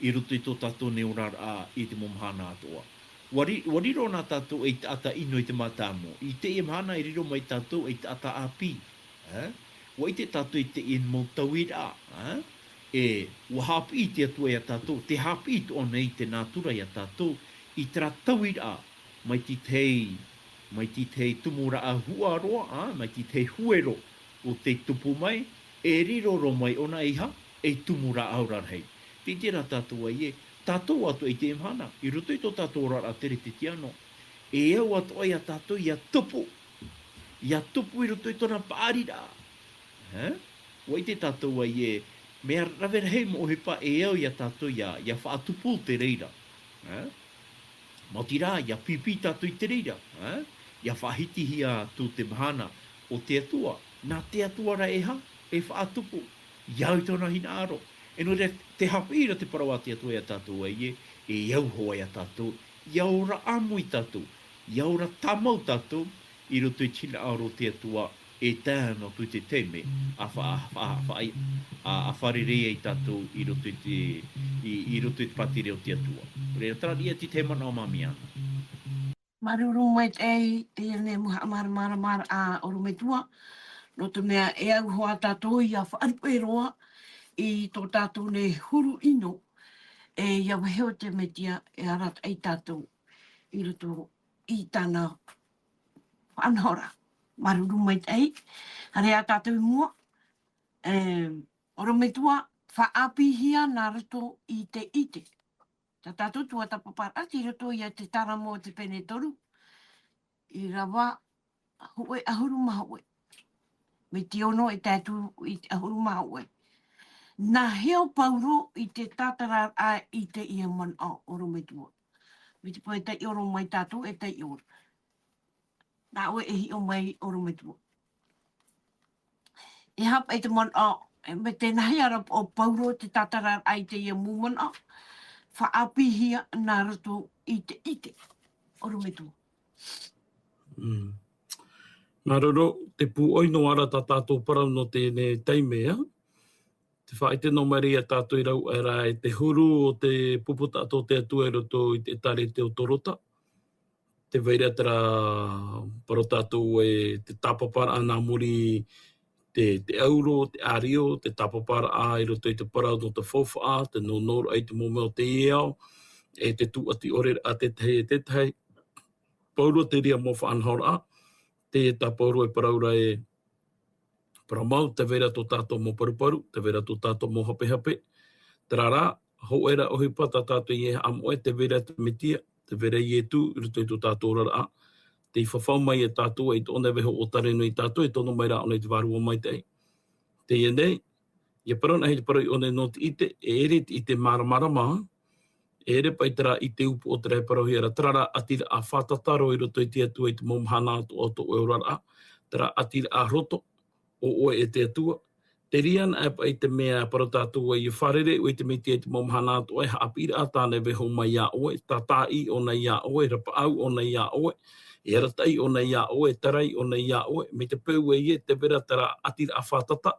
I roto i tō tātou nei oraraʻa i te mau mahana atoʻa. ʻUa ri-, ʻua riro na tātou ei taʻata ʻino i te mātāmua. I teie mahana e riro mai tātou ei taʻata ʻāpī. E? ʻUa ʻite tātou i teie mau tauiraʻa, e? E, ʻua haʻapiʻi te Atua ia tātou, tē haʻapiʻi atoʻa nei te nātura ia tātou, i terā tauiraʻa, mai te tahi, mai te tahi tumu rāʻau huʻa roa, a, mai te tahi huero o tei tupu mai, e riro roa mai ʻōna ʻeiaha, ei tumu rāʻau rarahi. Tē ʻite ra tātou ai ē, tātou atoʻa i teie mahana, i roto i tō tātou oraraʻa teretetiano, e au atoʻa ia tātou ʻia tupu, ʻia tupu i roto i tōna paʻariraʻa. E? ʻUa ʻite tātou ai ē, mea rave rahi mau ʻohipa e au ia tātou ʻia, ʻia faʻatupu te reira. E? Maoti rā, ʻia pīpī tātou i te reira. E? ʻIa faʻahitihia atu te mahana o te Atua. Nā te Atua rā ʻeiaha, e faʻatupu. ʻIa au i tōna hinaʻaro. E nō reira, tē haʻapiʻi ra te parau a te Atua ia tātou ai ē, e au hoʻi ia tātou, ʻia ora ʻāmui tātou, ʻia ora tāmau tātou, i roto i te hinaʻaro o te Atua, e tae noa atu i te taime a fa-, fa-, fa-, a, a fārerei ai tātou i roto i te, i, i roto i te pātireia o te Atua. Reira, terā ia te tahi manaʻo māmī ana. Māuruuru maitaʻi, teie nei mau haʻamāramaramaraʻa ʻorometua, nō te mea e au hoʻi tātou ia faʻaruʻe roa i tō tātou nei huru ʻino, e ia vaiiho te Metia e arataʻi tātou i roto i tāna faʻanahoraʻa. Māuruuru maitaʻi, haere ā tātou i mua, e, ʻorometua, faʻaāpīhia nā roto i te ʻite. Tā tātou tuatāpaparaʻa i roto ia Tērāmo o te pene toru, ʻīrava hōʻē ʻahuru mā hōʻē. Mai te ono e tae atu i te ʻahuru mā hōʻē. Nā hea ʻo Pauro i te tātararaʻa i teie manaʻo ʻorometua? Mai te peu e taiʻo roa mai tātou, e taiʻo roa. Nā ʻoe e hiʻo mai ʻorometua. E aha paʻi te manaʻo, e, mai te nāhea ra ʻo Pauro te tātararaʻa i teie mau manaʻo, faʻaāpīhia nā roto i te ʻite ʻorometua. Mm. Māuruuru, te pūʻoi noa ra tā tātou parau nō teie taime, ā? Te faʻaʻite noa mai ra ia tātou i rāveʻa ra e te huru o te pupu taʻata o te Atua i roto i te ʻĒtārētia o Torota. Tē vai ra terā parau tātou e te tāpaparaʻa nā muri te, te auro, te ʻārio, te tāpaparaʻa i roto i te parau nō te faufaʻa, te nōnōraʻa i te mau mea o teie ao, e te tūʻati ʻore ra tētahi e tētahi. Pauro terā mau faʻanahoraʻa, teie tā Pauro e parau ra e, parau mau, tē vai ra tō tātou mau paruparu, tē vai ra tō tātou mau hapehape. Terā rā, hōʻē ra ʻohipa tā tātou e haʻamoʻe, tē vai ra te Metia, tē vai ra Ietu, i roto i tō tātou oraraʻa. Tē fafau mai e tātou, e tōna vaiiho ʻo tare noa ia tātou, e tono mai ra ʻōna i te Vārua Maitaʻi. Teie nei, ia parau anaʻe te parau i ʻō nei nō te ʻite, e ʻere te ʻite māramarama, e ʻere paʻi terā ʻite upoʻo terā e parauhia ra, terā rā ʻatiraʻa fātata roa i roto i te Atua i te mau mahana atoʻa o tō ʻoe oraraʻa, terā ʻatiraʻa roto, ʻo ʻoe e te Atua. Te reira anaʻe paʻi te mea e parau tātou ai, e fārerei ʻoe i te Metia i te mau mahana atoʻa, e haʻapiʻiraʻa tāna e vaiiho mai ia ʻoe, tātaʻi ʻōna ia ʻoe, rapaʻau ʻōna ia ʻoe, e arataʻi ʻōna ia ʻoe, e tarai ʻōna ia ʻoe, mai te peu ē, tē vai ra terā ʻatiraʻa fātata,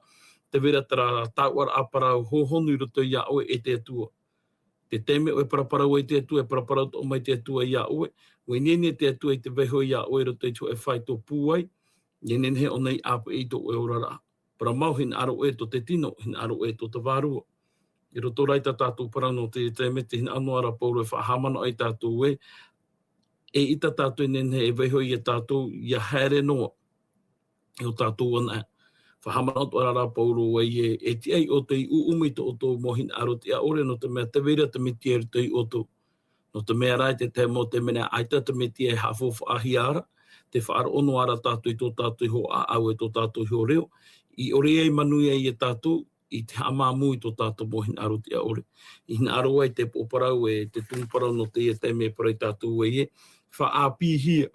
tē vai ra terā taoʻaraʻa parau hōhonu i roto ia ʻoe e te Atua. Te taime ʻoe e paraparau ai te Atua, e paraparau atoʻa mai te Atua ia ʻoe, ʻua ineine te Atua i te vaiiho ia ʻoe i roto i te hōʻē faito pūai, ʻua ineine ʻōna i ʻāpeʻe i tō ʻoe oraraʻa. Parau mau, hinaʻaro ʻoe tō te tino, hinaʻaro ʻoe tō te Vārua. I roto rā i tā tātou parau nō te taime, tē hinaʻaro noa ra Pauro e faʻahaʻamanaʻo ia tātou ē, eʻita tātou e nehenehe e vaiiho ia tātou, ia haere noa. I ō tātou anaʻe. Faʻahaʻamanaʻo atoʻa ra Pauro ē, e, e tiʻa ia ʻoutou i ʻuʻumi i tō ʻoutou mau hinaʻaro tiʻa ʻore, nō te mea tē vai ra te Metia i roto ia ʻoutou. Nō te mea rā, i te tahi mau taime, ʻaita te Metia e haʻafaufaʻahia ra, tē faʻaroʻo noa ra tātou i tō tātou iho ʻāʻau e tō tātou iho reo, i ʻore ai manuia ia tātou, i te haʻamāmū i tō tātou mau hinaʻaro tiʻa ʻore. I hinaʻaro ai te pō parau e, te tumu parau nō teie taime e parau ia tātou ē, faʻaāpīhia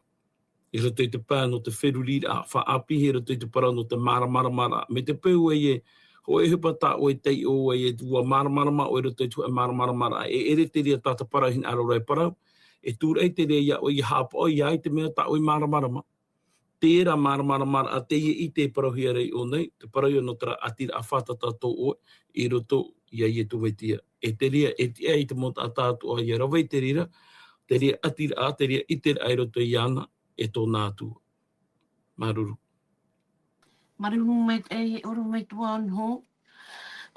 i roto i te pae nō te feruriraʻa, faʻaāpīhia i roto i te parau nō te māramaramaraʻa. Mai te peu ē, hōʻē ʻohipa tā ʻoe e taiʻo ai, ʻua māramarama ʻoe i roto i te hōʻē māramaramaraʻa, e ʻere te reira tā te parau hinaʻaro ra e parau, e tūraʻi te reira ia ʻoe, ia haʻapaʻo, ʻia ʻite te mea tā ʻoe e māramarama. Terā māramaramaraʻa, teie ʻite e parauhia ra i ʻō nei, te parau ia nō terā ʻatiraʻa fātata tō ʻoe i roto ia Ietu Metia. E te reira, e tiʻa i te mau taʻata atoʻa ia rave i te reira, te reira ʻatiraʻa, te reira ʻiteraʻa i roto iāna, e tōna Atua. Māuruuru. Māuruuru maitaʻi, ʻorometua Noho,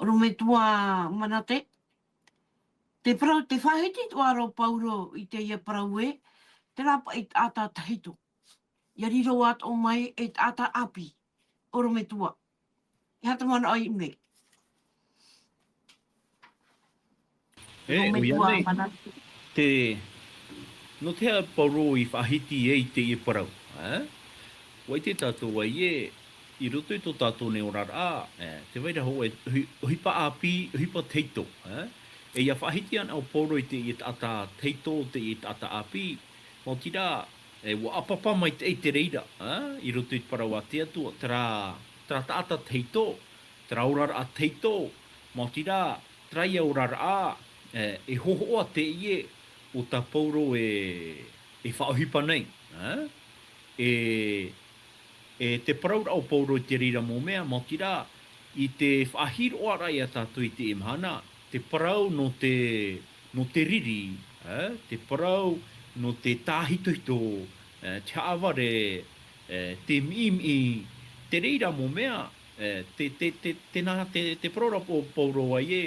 ʻorometua Manate. Te parau, tē faʻahiti atoʻa ra Pauro i teie parau ē, terā paʻi taʻata tahito. ʻIa riro atoʻa mai ei taʻata ʻāpī, ʻorometua. E aha te manaʻo i ʻō nei? E, ʻo ia nei, te, nō te aha Pauro i faʻahiti ai i teie parau, ā? ʻUa ʻite tātou ē, i roto i tō tātou nei oraraʻa, e, tē vai ra hōʻē, ʻohi-, ʻohipa ʻāpī, ʻohipa tahito, ā? E ʻia faʻahiti anaʻe ʻo Pauro i teie taʻata tahito, teie taʻata ʻāpī, maoti rā, e, ʻua ʻāpapa maitaʻi te reira, ā? I roto i te parau a te Atua, terā, terā taʻata tahito, terā oraraʻa tahito, maoti rā, terā ia oraraʻa, e, e hōhoʻa teie ʻo tā Pauro e, e faʻaʻohipa nei, ā? e, e te parauraʻa o Paulo i te reira mau mea, maoti rā, i te faʻahiroʻaraʻa ia tātou i teie mahana, te parau nō te, nō te riri, e, te parau nō te tāhitohito, e, te haʻavare, e, te miʻimiʻi, te reira mau mea, e, te, te, te, tēnā te, te parauraʻa o Paulo ai ē,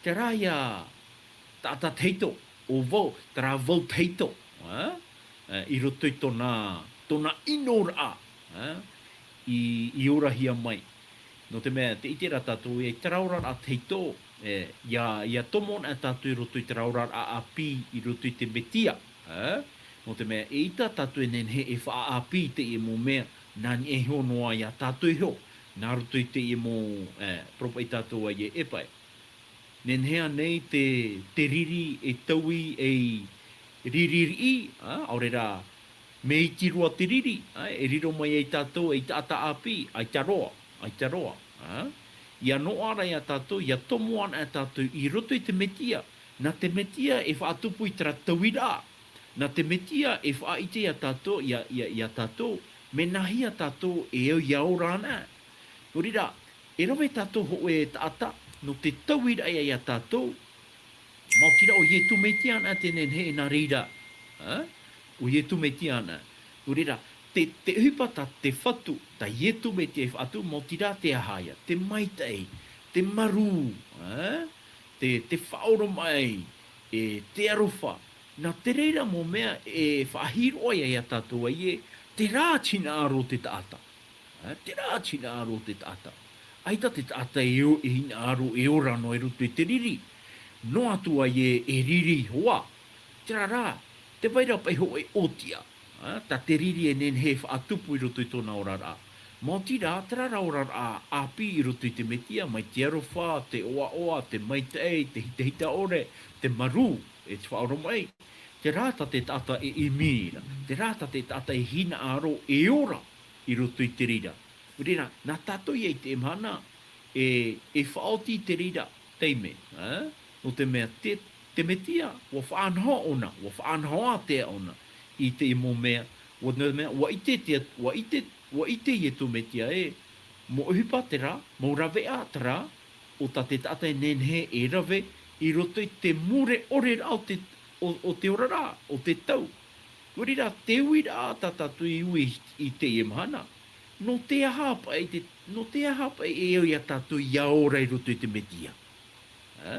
terā ia taʻata tahito, ʻo vau, terā vau tahito, e, e, i roto i tōna, tōna ʻinoraʻa, e, i, i orahia mai. Nō te mea, tē ʻite ra tātou ē, i terā oraraʻa tahito, e, ʻia, ʻia tomo ana tātou i roto i terā oraraʻa ʻāpī, i roto i te Metia, e? Nō te mea, eʻita tātou e nehenehe e faʻaʻāpī i teie mau mea, nā niʻa iho noa ia tātou iho, nā roto i teie mau, e, poropaʻi tātou ai ē, e pae. Nehenehe ānei te, te riri e taui ei riri riʻi, a, ʻaore rā, mea iti roa te riri, a, e riro mai ai tātou ei taʻata ʻāpī, ʻaita roa, ʻaita roa, a? ʻIa noaʻa ra ia tātou, ʻia tomo ana tātou i roto i te Metia, nā te Metia e faʻatupu i terā tauiraʻa, nā te Metia e faʻaʻite ia tātou, ia, ia, ia tātou, mea nāhea tātou e au ʻia ora ana. Nō reira, e rave tātou hōʻē taʻata, nō te tauiraʻa ia tātou, maoti rā ʻo Ietu Metia ana te nehenehe e nā reira, a? ʻO Ietu Metia ana. Nō reira, te, te ʻohipa tā te Fatu, tā Ietu Metia e faʻatupu, maoti rā te aha ia, te maitaʻi, te marū, a? Te, te faʻaoromaʻi, e, te aroha, nā te reira mau mea e faʻahiroʻa ia tātou ai ē, terā te hinaʻaro o te taʻata. A, terā te hinaʻaro o te taʻata. ʻAita te taʻata e o-, e hinaʻaro e ora noa i roto i te riri. Noa atu ai ē, e riri hoʻi. Terā rā, tē vai ra paʻi hōʻē ʻōtia. A, tā te riri e nehenehe e faʻatupu i roto i tōna oraraʻa. Maoti rā, terā rā oraraʻa ʻāpī i roto i te Metia, mai te aroha, te ʻoaʻoa, te maitaʻi, te hitahita ʻore, te marū, e te faʻaoromaʻi. Terā tā te taʻata e ʻimi ra, terā tā te taʻata e hinaʻaro e ora i roto i te reira. Nō reira, nā tātou ia i teie mahana, e, e faʻaoti i te reira taime, a? Nō te mea te, te Metia, ʻua faʻanaho ʻōna, ʻua faʻanaho ātea ʻōna i teie mau mea, ʻua, nō te mea, ʻua ʻite te, ʻua ʻite, ʻua ʻite Ietu Metia ē, mau ʻohipa terā, mau raveʻa terā, o tā te taʻata e nehenehe e rave i roto i te mure ʻoreraʻa o te, o, o te oraraʻa, o te tau. Nō reira, te uiraʻa tā tātou i ui i teie mahana, nō te aha paʻi te, nō te aha paʻi e au ia tātou ʻia ora i roto i te Metia? A?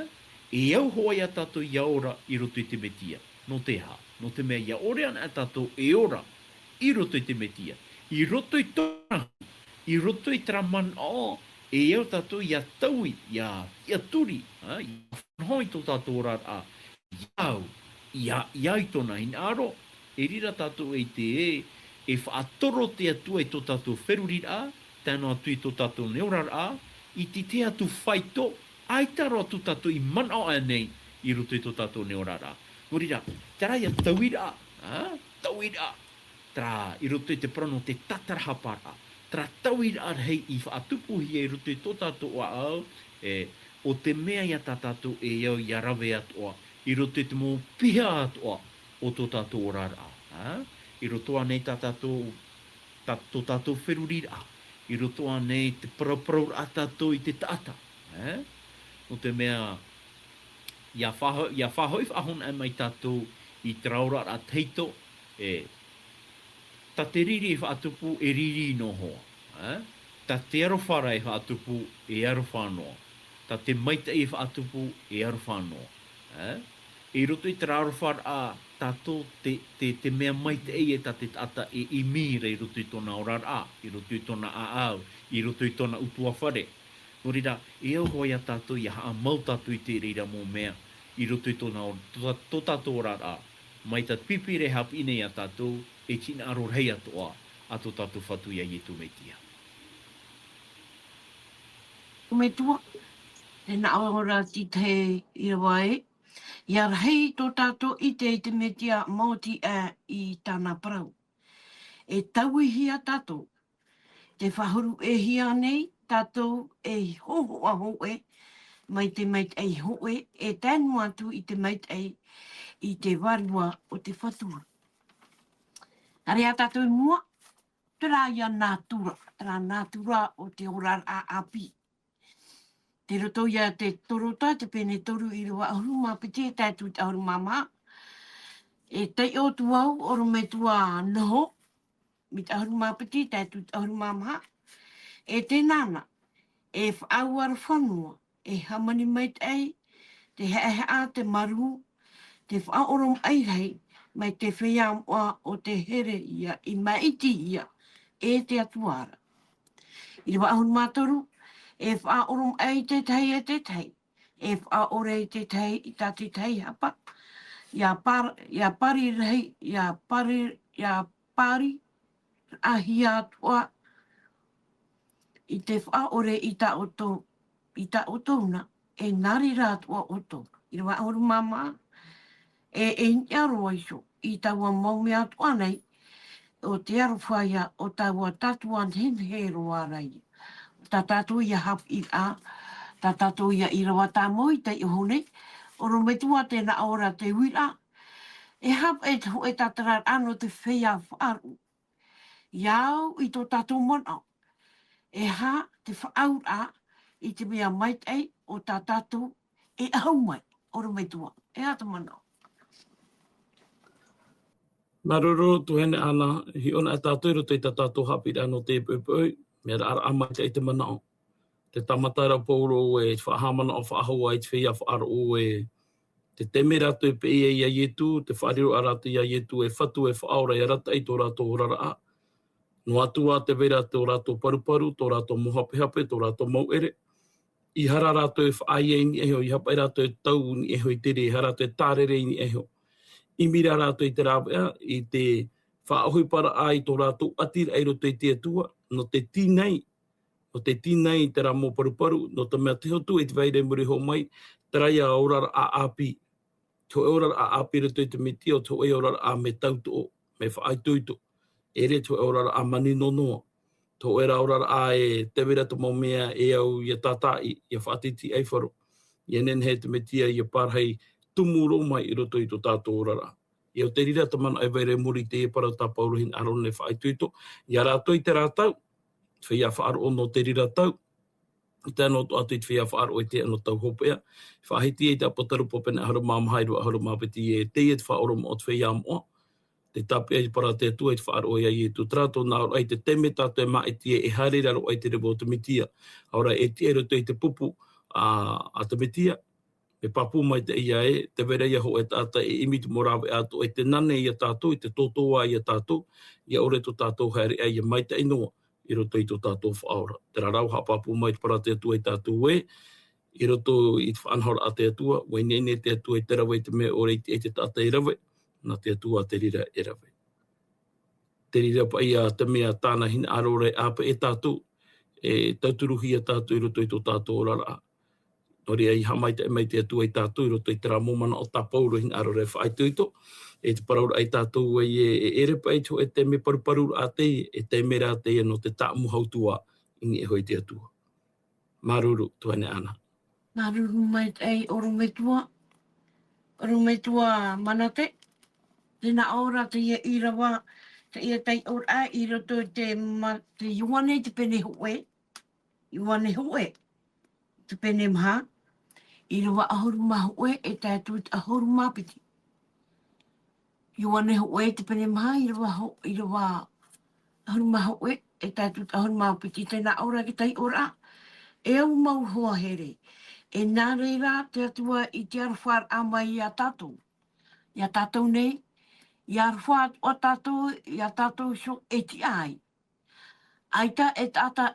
E au hoʻi ia tātou ʻia ora i roto i te Metia. Nō te aha? Nō te mea ʻia ʻore ana tātou e ora i roto i te Metia. I roto i tōna, i roto i terā manaʻo, e au tātou ʻia taui, ʻia, ʻia tiʻaturi, a, ʻia faʻanaho i tō tātou oraraʻa, ʻia au, ʻia, ʻia au i tōna hinaʻaro, e riro tātou e ʻite ē, e faʻatoro te Atua i tō tātou feruriraʻa, tae noa atu i tō tātou nei oraraʻa, i te tahi atu faito, ʻaita roa atu tātou i manaʻo aʻe nei i roto i tō tātou nei oraraʻa. Nō reira, terā ia tauiraʻa, a, tauiraʻa, terā, i roto i te parau nō te tātarahaparaʻa. Terā tauiraʻa rahi i faʻatupuhia i roto i tō tātou ʻāʻau, e, ʻo te mea ia tā tātou e au ʻia rave atoʻa, i roto i te mau piha atoʻa o tō tātou oraraʻa, a? I roto ānei tā tātou, tā, tō tātou feruriraʻa, i roto ānei te parauparauraʻa tātou i te taʻata, e? Nō te mea, ʻia faʻaho-, ʻia faʻahoʻi faʻahou anaʻe mai tātou i terā oraraʻa tahito, e, tā te riri e faʻatupu, e riri noa hoʻi, e? Tā te aroha rā e faʻatupu, e aroha noa. Tā te maitaʻi e faʻatupu, e aroha noa, e? I roto i terā aroha rā, tātou te, te, te mea maitaʻi e tā te taʻata e ʻimi ra i roto i tōna oraraʻa, i roto i tōna ʻāʻau, i roto i tōna ʻutuāfare. Nō reira, e au hoʻi ia tātou ʻia haʻamau tātou i te reira mau mea, i roto i tōna o-, tō, tō tātou oraraʻa, mai tā te Pīpīria e haʻapiʻi nei ia tātou, e te hinaʻaro rahi atoʻa, a tō tātou Fatu ia Ietu Metia. Metua, e nā ʻō ra te tahi ʻīrava ē, ʻia rahi tō tātou ʻite i te Metia maoti aʻe i tāna parau. E tauihia tātou, tē faʻahuru-ʻē-hia nei tātou ei hōhoʻa hōʻē, mai te maitaʻi hōʻē, e tae noa atu i te maitaʻi i te vārua o te Fatu. Haere ā tātou i mua, terā ia natura, terā natura o te oraraʻa ʻāpī. Tei roto ia te Torota, te pene toru ʻīrava ʻahuru mā piti e tae atu i te ʻahuru mā maha. E taiʻo atu au, ʻorometua Noho, mai te ʻahuru mā piti e tae atu i te ʻahuru mā maha. E tēnā na, e faʻauarofa noa, e hāmani maitaʻi, te haʻehaʻa, te marū, te faʻaoromaʻi rahi, mai te feiā moʻa o te here ia, i maʻiti ia, e te Atua ra. ʻĪrava ʻahuru mā toru, e faʻaoromaʻi i te tahi e te tahi, e faʻaʻore i te tahi, i tā te tahi hapa, ia par-, ia pari rahi, ia pari, ia pari, rahi atoʻa, i te faʻaʻore i tā ʻoutou, i tā ʻoutou na, e nā reira atoʻa ʻoutou. ʻĪrava ʻahuru mā maha, e, e niʻa roa iho, i taua mau mea atoʻa nei, o te aroha ia, o taua tātou nehenehe roa ra ia. Tā tātou ia haʻapiʻiraʻa, tā tātou ia ʻīrava tāmau i teie nei, ʻorometua tēnā ʻō ra te uiraʻa, e haʻapaʻo e te hōʻē tātararaʻa nō te feiā faʻaroʻo. Ia au i tō tātou manaʻo. E aha te faʻaauraʻa i te mea maitaʻi o tā tātou e ahu mai, ʻorometua. E aha te manaʻo? Māuruuru, tuahine Ana, hiʻo na tātou i roto i tā tātou haʻapiʻiraʻa nō te poʻipoʻi, mea raʻaraʻa maitaʻi te manaʻo. Te tāmata ra Paulo e faʻahaʻamanaʻo faʻahou ai te feiā faʻaroʻo e te taime rātou e peʻe iā Ietu, te faʻariro rātou iā Ietu e Fatu, e Faʻaora, e arataʻi i tō rātou oraraʻa. Noa atu ā tē vai ra tō rātou paruparu, tō rātou mau hapehape, tō rātou mau ʻere. ʻEiaha rātou e faʻaea i niʻa iho, ʻeiaha paʻi rātou e tau i niʻa iho i te reira, ʻeiaha rātou e tārere i niʻa iho. ʻImi rā rātou i te rāveʻa, i te faʻaʻohiparaʻa i tō rātou ʻati i roto i te Atua, nō te tīnai, nō te tīnai i terā mau paruparu, nō te mea te Hotu e tē vai ra i muri iho mai, terā ia oraraʻa ʻāpī. Te hōʻē oraraʻa ʻāpī i roto i te Mesia, ʻo te hōʻē oraraʻa mea tautoʻo, mea faʻaitoito. E ʻere te hōʻē oraraʻa manino noa. Te hōʻē rā oraraʻa e tē vai ra te mau mea e au ʻia tātaʻi, ʻia faʻatītīʻaifaro. ʻIa nehenehe te Mesia ʻia parahi tumu roa mai i roto i tō tātou oraraʻa. ʻIa, ʻo te reira te manaʻo e vai ra i muri i teie parau tā Paulo e hinaʻaro nei e faʻaitoito. Iā rātou i terā tau, feiā faʻaroʻo nō te reira tau, i tae noa atu i te feiā faʻaroʻo i teie nei tau hopeʻa. Faʻahiti ai te ʻāpōsetolo Paula pene ʻahuru mā maha, ʻīrava ʻahuru mā piti, e teie te faʻaoromaʻi o te feiā moʻa. Te tāpeʻa i te parau a te Atua i te faʻaroʻo iā Ietu. Terā tōna auraʻa i te taime tātou e maʻiti ai, e haere i raro aʻe i te reva o te Mesia. ʻAore rā e tiʻa i roto i te pupu a, a te Mesia. Mea pāpū maitaʻi ïa ē, tē vai ra ïa hōʻē taʻata e ʻimi i te mau rāveʻa atoʻa, e te nane iā tātou, e te tōtōā iā tātou, ʻia ʻore tō tātou haereʻa ʻia maitaʻi noa i roto i tō tātou Faʻaora. Terā rā, ʻua haʻapāpū mai te parau a te Atua iā tātou ē, i roto i te faʻanahoraʻa a te Atua, ʻua ineine te Atua i te rave i te mea ʻore, ʻia tiʻa i te taʻata e rave, nā te Atua te reira e rave. Te reira paʻi ïa te mea tāna hinaʻaro ra e ʻāpeʻe tātou, e tauturuhia tātou i roto i tō tātou oraraʻa. Nō reira, ʻia haʻamaitaʻi mai te Atua iā tātou i roto i terā mau manaʻo tā Paulo e hinaʻaro ra e faʻaitoito, e te parauraʻa iā tātou ē, e, e ʻere paʻi te hōʻē taime paruparuraʻa teie, e taime rā teie nō te tāʻamu hau atu ā i niʻa iho i te Atua. Māuruuru, tuahine Ana. Māuruuru maitaʻi, ʻorometua, ʻorometua Manate. Tē nā ʻō ra teie ʻīrava, teie taiʻoraʻa i roto i te ma-, te Ioane i te pene hōʻē, Ioane hōʻē, te pene maha, ʻīrava ʻahuru mā hōʻē, e tae atu i te ʻahuru mā piti. Ioane hōʻē, te pene maha, ʻīrava ho-, ʻīrava ʻahuru mā hōʻē, e tae atu i te ʻahuru mā piti, tē nā ʻō ra te taiʻoraʻa. E au mau hoa here, e nā reira te Atua i te arofaraʻa mai iā tātou. Iā tātou nei, ʻia aroha atoʻa tātou, iā tātou iho e tiʻa ai. ʻAita e taʻata,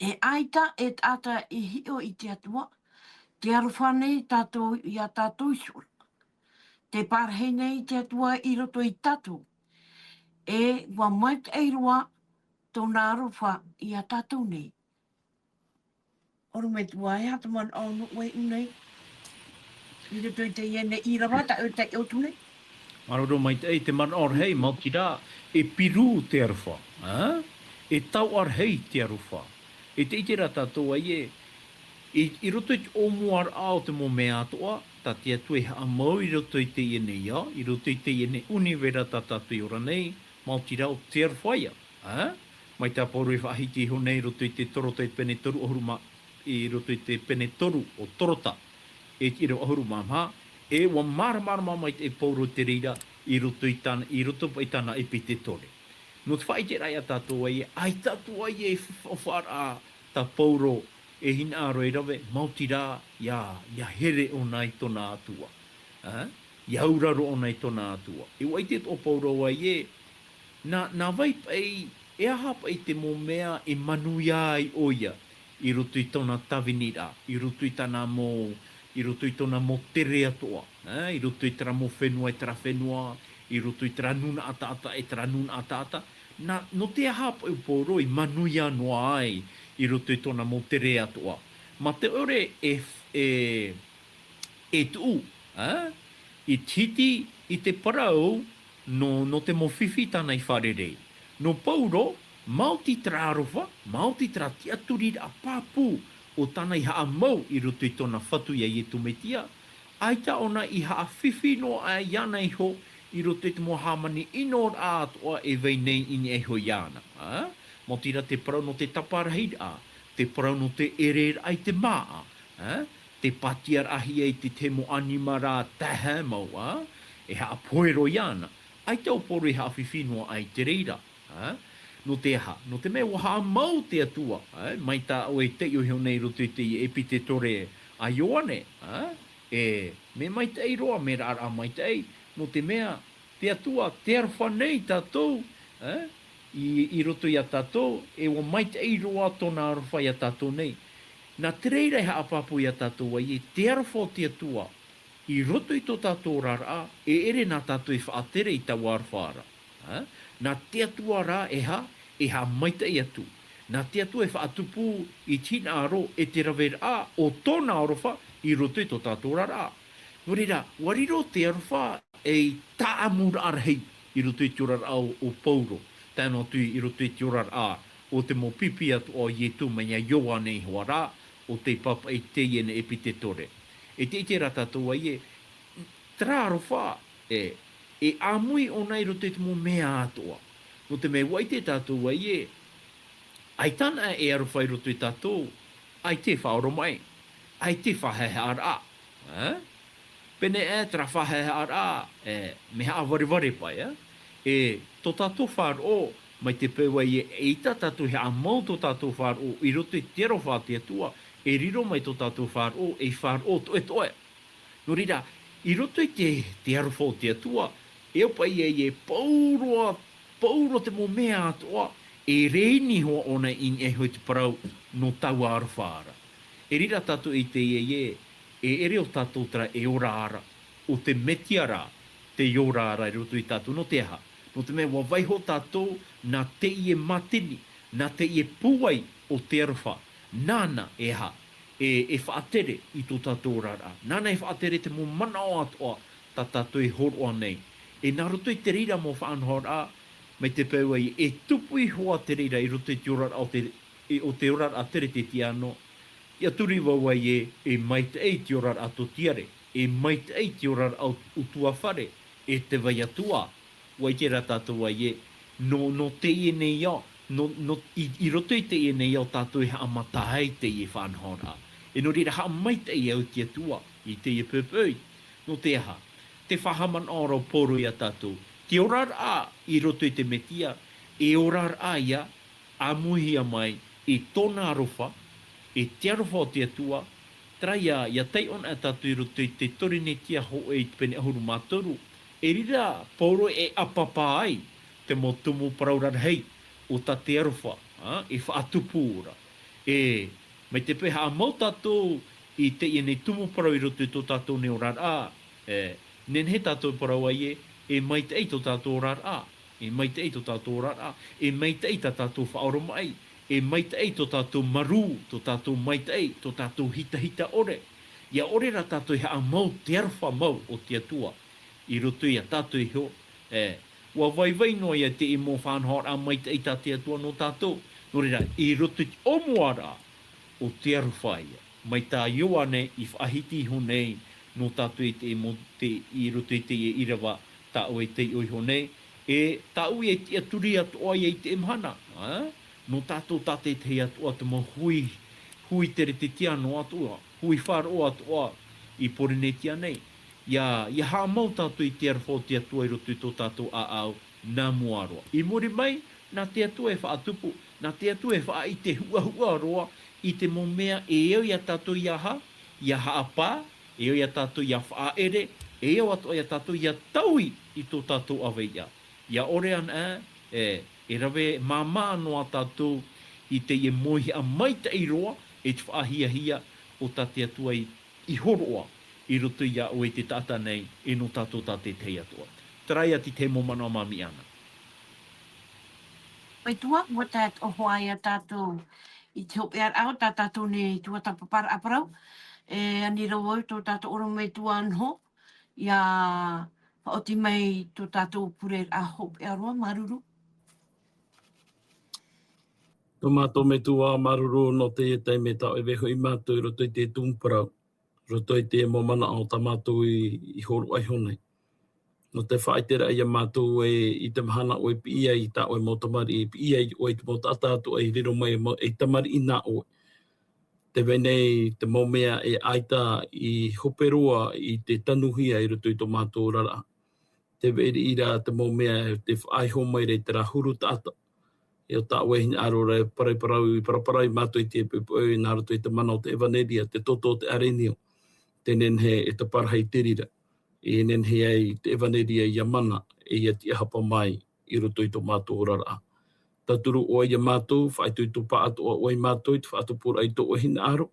e ʻaita e taʻata i hiʻo i te Atua, tē aroha nei tātou iā tātou iho ra. Tē parahi nei te Atua i roto iā tātou. E ʻua maitaʻi roa tōna aroha iā tātou nei. ʻOrometua, e aha te manaʻo nō ʻoe i ʻō nei? I roto i teie nei ʻīrava, tā ʻoe e taiʻo atu nei? Māuruuru maitaʻi, te manaʻo rahi, maoti rā, e piru te aroha, ā? E tauʻa rahi te aroha. E te ʻite ra tātou ē, i, i roto i te ʻōmuaraʻa o te mau mea atoʻa, tā te Atua e haʻamau i roto i teie nei ao, i roto i teie nei ʻunivera tā tātou e ora nei, Maoti rā ʻo te aroha ia, ā? Mai tā Pauro e faʻahiti iho nei i roto i te Torota i te pene toru ʻahuru mā, i roto i te pene toru o Torota, e te ʻīrava ʻahuru mā maha, e ʻua māramarama maitaʻi Pauro te reira i roto i tāna, i roto paʻi i tāna ʻepitetore. Nō te faʻaʻiteraʻa ia tātou ē, ʻaita atu ā e fa-, fa-, faʻaʻiteraʻa tā Pauro e hinaʻaro e rave, maoti rā, ʻia, ʻia here ʻōna i tōna Atua. Ā? ʻIa auraro ʻōna i tōna Atua. E ʻua ʻite atoʻa Pauro ē, nā, nā vai paʻi, e aha paʻi te mau mea e manuia ai ʻoia i roto i tōna tāviniraʻa, i roto i tāna mau, i roto i tōna mau tere atoʻa, ā, i roto i terā mau fenua, i terā fenua, i roto i terā nūnaʻa taʻata, i terā nūnaʻa taʻata. Nā, nō te aha paʻi ʻo Pauro i manuia noa ai i roto i tōna mau tere atoʻa. Mā te ʻore e, e, e tuʻu, ā, i te hiti i te parau nō, nō te mau fifi tāna i fārerei. Nō Pauro, maoti terā aroha, maoti terā tiʻaturiraʻa pāpū ʻo tāna i haʻamau i roto i tōna Fatu ia Iesu Mesia, ʻaita ʻōna i haʻafifi noa aʻe iāna iho i roto i te mau hāmani ʻino atoʻa e vai nei i niʻa iho iāna. Ā? Maoti rā te parau nō te taparahiraʻa, te parau nō te ʻereraʻa i te māʻa, ā? Te pātiaraʻahia i te tahi mau ʻanimara taehae mau, ā? E haʻapohe roa iāna. ʻAita ʻo Pauro i haʻafifi noa aʻe i te reira. Ā? Nō te aha? Nō te mea ʻua haʻamau te Atua, ā? Mai tā ʻoe e taiʻo iho nei i roto i te ʻepitetore a Ioane, ā? E, mea maitaʻi roa, mea raʻaraʻa maitaʻi, nō te mea, te Atua, te aroha nei tātou, ā? I, i roto ia tātou, e ʻua maitaʻi roa tōna aroha ia tātou nei. Nā te reira e haʻapāpū ia tātou ē, te aroha o te Atua, i roto i tō tātou oraraʻa, e ʻere nā tātou e faʻatere i taua aroha ra. Ā? Nā te Atua rā e ha-, e haʻamaitaʻi atu. Nā te Atua e faʻatupu i te hinaʻaro e te raveraʻa o tōna aroha i roto i tō tātou oraraʻa. Nō reira, ʻua riro te aroha ei tāʻamuraʻa rahi i roto i te oraraʻa o, o Pauro. Tae noa atu i roto i te oraraʻa o te mau pipi atoʻa o Iesu mai ia Ioane iho ā rā, ʻo tei pāpaʻi i teie nei ʻepitetore. E te, ʻite rā tātou ē, terā aroha, e, e ʻāmui ʻōna i roto i te mau mea atoʻa. Nō te mea ʻua ʻite tātou ē, ʻaita anaʻe e aroha i roto ia tātou, ʻaita e faʻaoromaʻi, ʻaita e faʻahaʻehaʻaraʻa. Ā? Pēneiaʻe terā faʻahaʻehaʻaraʻa, e, mea haʻavarevare paʻi, ā? E, tō tātou faʻaroʻo, mai te peu ē, ʻeita tātou e haʻamau tō tātou faʻaroʻo i roto i te aroha o te Atua, e riro mai tō tātou faʻaroʻo ei faʻaroʻo toʻetoʻe. Nō reira, i roto i te, te aroha o te Atua, e au paʻi ē, e pauroa, pauroa te mau mea atoʻa, e rēni hoʻi ʻōna i niʻa iho i te parau nō taua aroha ra. E reira tātou i teie, e ʻere ʻo tātou terā e ora ra, ʻo te Mesia rā, tei ora ra i roto ia tātou, nō te aha? Nō te mea ʻua vaiiho tātou nā teie mātini, nā teie pūai o te aroha, nāna e aha, e, e faʻatere i tō tātou oraraʻa. Nāna e faʻatere te mau manaʻo atoʻa tā tātou e hōroʻa nei. E nā roto i te reira mau faʻanahoraʻa, mai te peu ē, e tupu iho ā te reira i roto i te oraraʻa o te, e, o te oraraʻa teretetiano, tiʻaturi vau ē, e maitaʻi te oraraʻa tōtiare, e maitaʻi te oraraʻa ʻu-, ʻutuāfare, e te vai atu ā. ʻUa ʻite rā tātou ē, nō, nō teie nei ao, nō, nō, i, i roto i teie nei ao tātou e haʻamata ai teie faʻanahoraʻa. E nō reira haʻamaitaʻi au i te Atua, i teie poʻipoʻi. Nō te aha? Tē faʻahaʻamanaʻo ra ʻo Pauro ia tātou. Te oraraʻa i roto i te Mesia, e oraraʻa ia, ʻāmuihia mai i tōna aroha, i te aroha o te Atua, terā ia, ʻia taiʻo anaʻe tātou i roto i te Torinetia hōʻē i te pene ʻahuru mā toru, e reira Pauro e ʻāpapa ai te mau tumu parau rarahi o tā te aroha, ā, e faʻatupu ra. E, mai te peu e haʻamau tātou i teie nei tumu parau i roto i tō tātou nei oraraʻa, e, nehenehe tātou e parau ē, e maitaʻi tō tātou oraraʻa. E maitaʻi tō tātou oraraʻa, e maitaʻi tā tātou faʻaoromaʻi, e maitaʻi tō tātou marū, tō tātou maitaʻi, tō tātou hitahita ʻore. ʻIa ʻore rā tātou e haʻamau te aroha mau o te Atua i roto ia tātou iho, e, ʻua vaivai noa ia teie mau faʻanahoraʻa maitaʻi tā te Atua nō tātou. Nō reira, i roto i te ʻōmuaraʻa o te aroha ia. Mai tā Ioane i faʻahiti iho nei nō tātou i te mau, te, i roto i teie ʻīrava tā ʻoe e taiʻo iho nei, E tāʻu ia i tiʻaturi atoʻa ia i te mahana, ā? Nō tātou tātaʻitahi atoʻa te mau hui, hui teretetiano atoʻa, hui faʻaroʻo atoʻa i Pōrīnetia nei. Ia, ia haʻamau tātou i te aroha o te Atua i roto i tō tātou ʻāʻau nā mua roa. I muri mai, nā te Atua e faʻatupu, nā te Atua e faʻaʻite huʻahuʻa roa i te mau mea e au ia tātou ia ha, ia haʻapā, e au ia tātou ia faʻaʻere, e au atoʻa ia tātou ia taui i tō tātou ʻaveiʻa. Ia ʻore ana, e, e rave māmā noa tātou i teie mauihaʻa maitaʻi roa, e te faʻahiahia o tā te Atua i, i hōroʻa i roto ia ʻoe i te taʻata nei, e nō tātou tātaʻitahi atoʻa. Terā ia te tahi mau manaʻo māmī ana. Metua, ʻua tae atoʻa hoʻi ia tātou i te hopeʻaraʻa o tā tātou nei tuatāpaparaʻa parau. E ani ra vau tō tātou ʻorometua noho, ia faʻaoti mai tō tātou pureraʻa hopeʻa roa, māuruuru. Tō mātou Metua, māuruuru nō teie taime tā ʻoe e vaiiho ia mātou i roto i te tumu parau, roto i te mau manaʻo tā mātou i, i hōroʻa iho nei. Nō te faʻaʻiteraʻa ia mātou ē, i te mahana ʻoe e piʻi ai i tā ʻoe mau tamariʻi, e piʻi ai ʻoe i te mau taʻata atoʻa i riro mai e mau, e tamariʻi nā ʻoe. Tē vai nei te mau mea e ʻaita i hope roa i te tanuhia i roto i tō mātou oraraʻa. Tē vai ra te mau mea e te faʻaiho mai ra i terā huru taʻata. E ʻo tā ʻoe hinaʻaro ra e parauparau, i parauparau ia mātou i te poʻipoʻi nā roto i te mana o te ʻevaneria, te toto o te ʻarenio. Tē nehenehe e te parahi te reira. E nehenehe ai te ʻevaneria ia mana, e ia tiʻahapa mai i roto i tō mātou oraraʻa. Tauturu ʻoe ia mātou, faʻaitoito pāʻatoʻa ʻoe ia mātou i te faʻatupuraʻa i tō ʻoe hinaʻaro,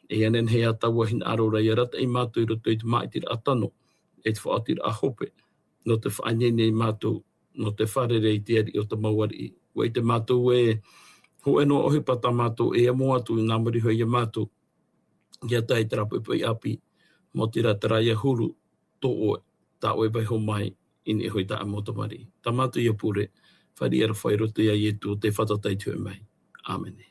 e ia nehenehe ā taua hinaʻaro ra ia arataʻi ia mātou i roto i te māʻitiraʻa tano, e te faʻaotiraʻa hope, nō te faʻaineine ia mātou, nō te fārerei i te ariʻi o te mau ariʻi. ʻUa ʻite mātou ē, hōʻē noa ʻohipa tā mātou e amo atu nā muri iho ia mātou, ia tae i terā poʻipoʻi ʻāpī, maoti rā terā ia huru, tō ʻoe, tā ʻoe e vaiiho mai, i niʻa iho i tā ʻoe mau tamariʻi. Tā mātou ia pure, fāriʻi aroha i roto ia Ietu, te fātata i te hōʻē mahi. ʻĀmene.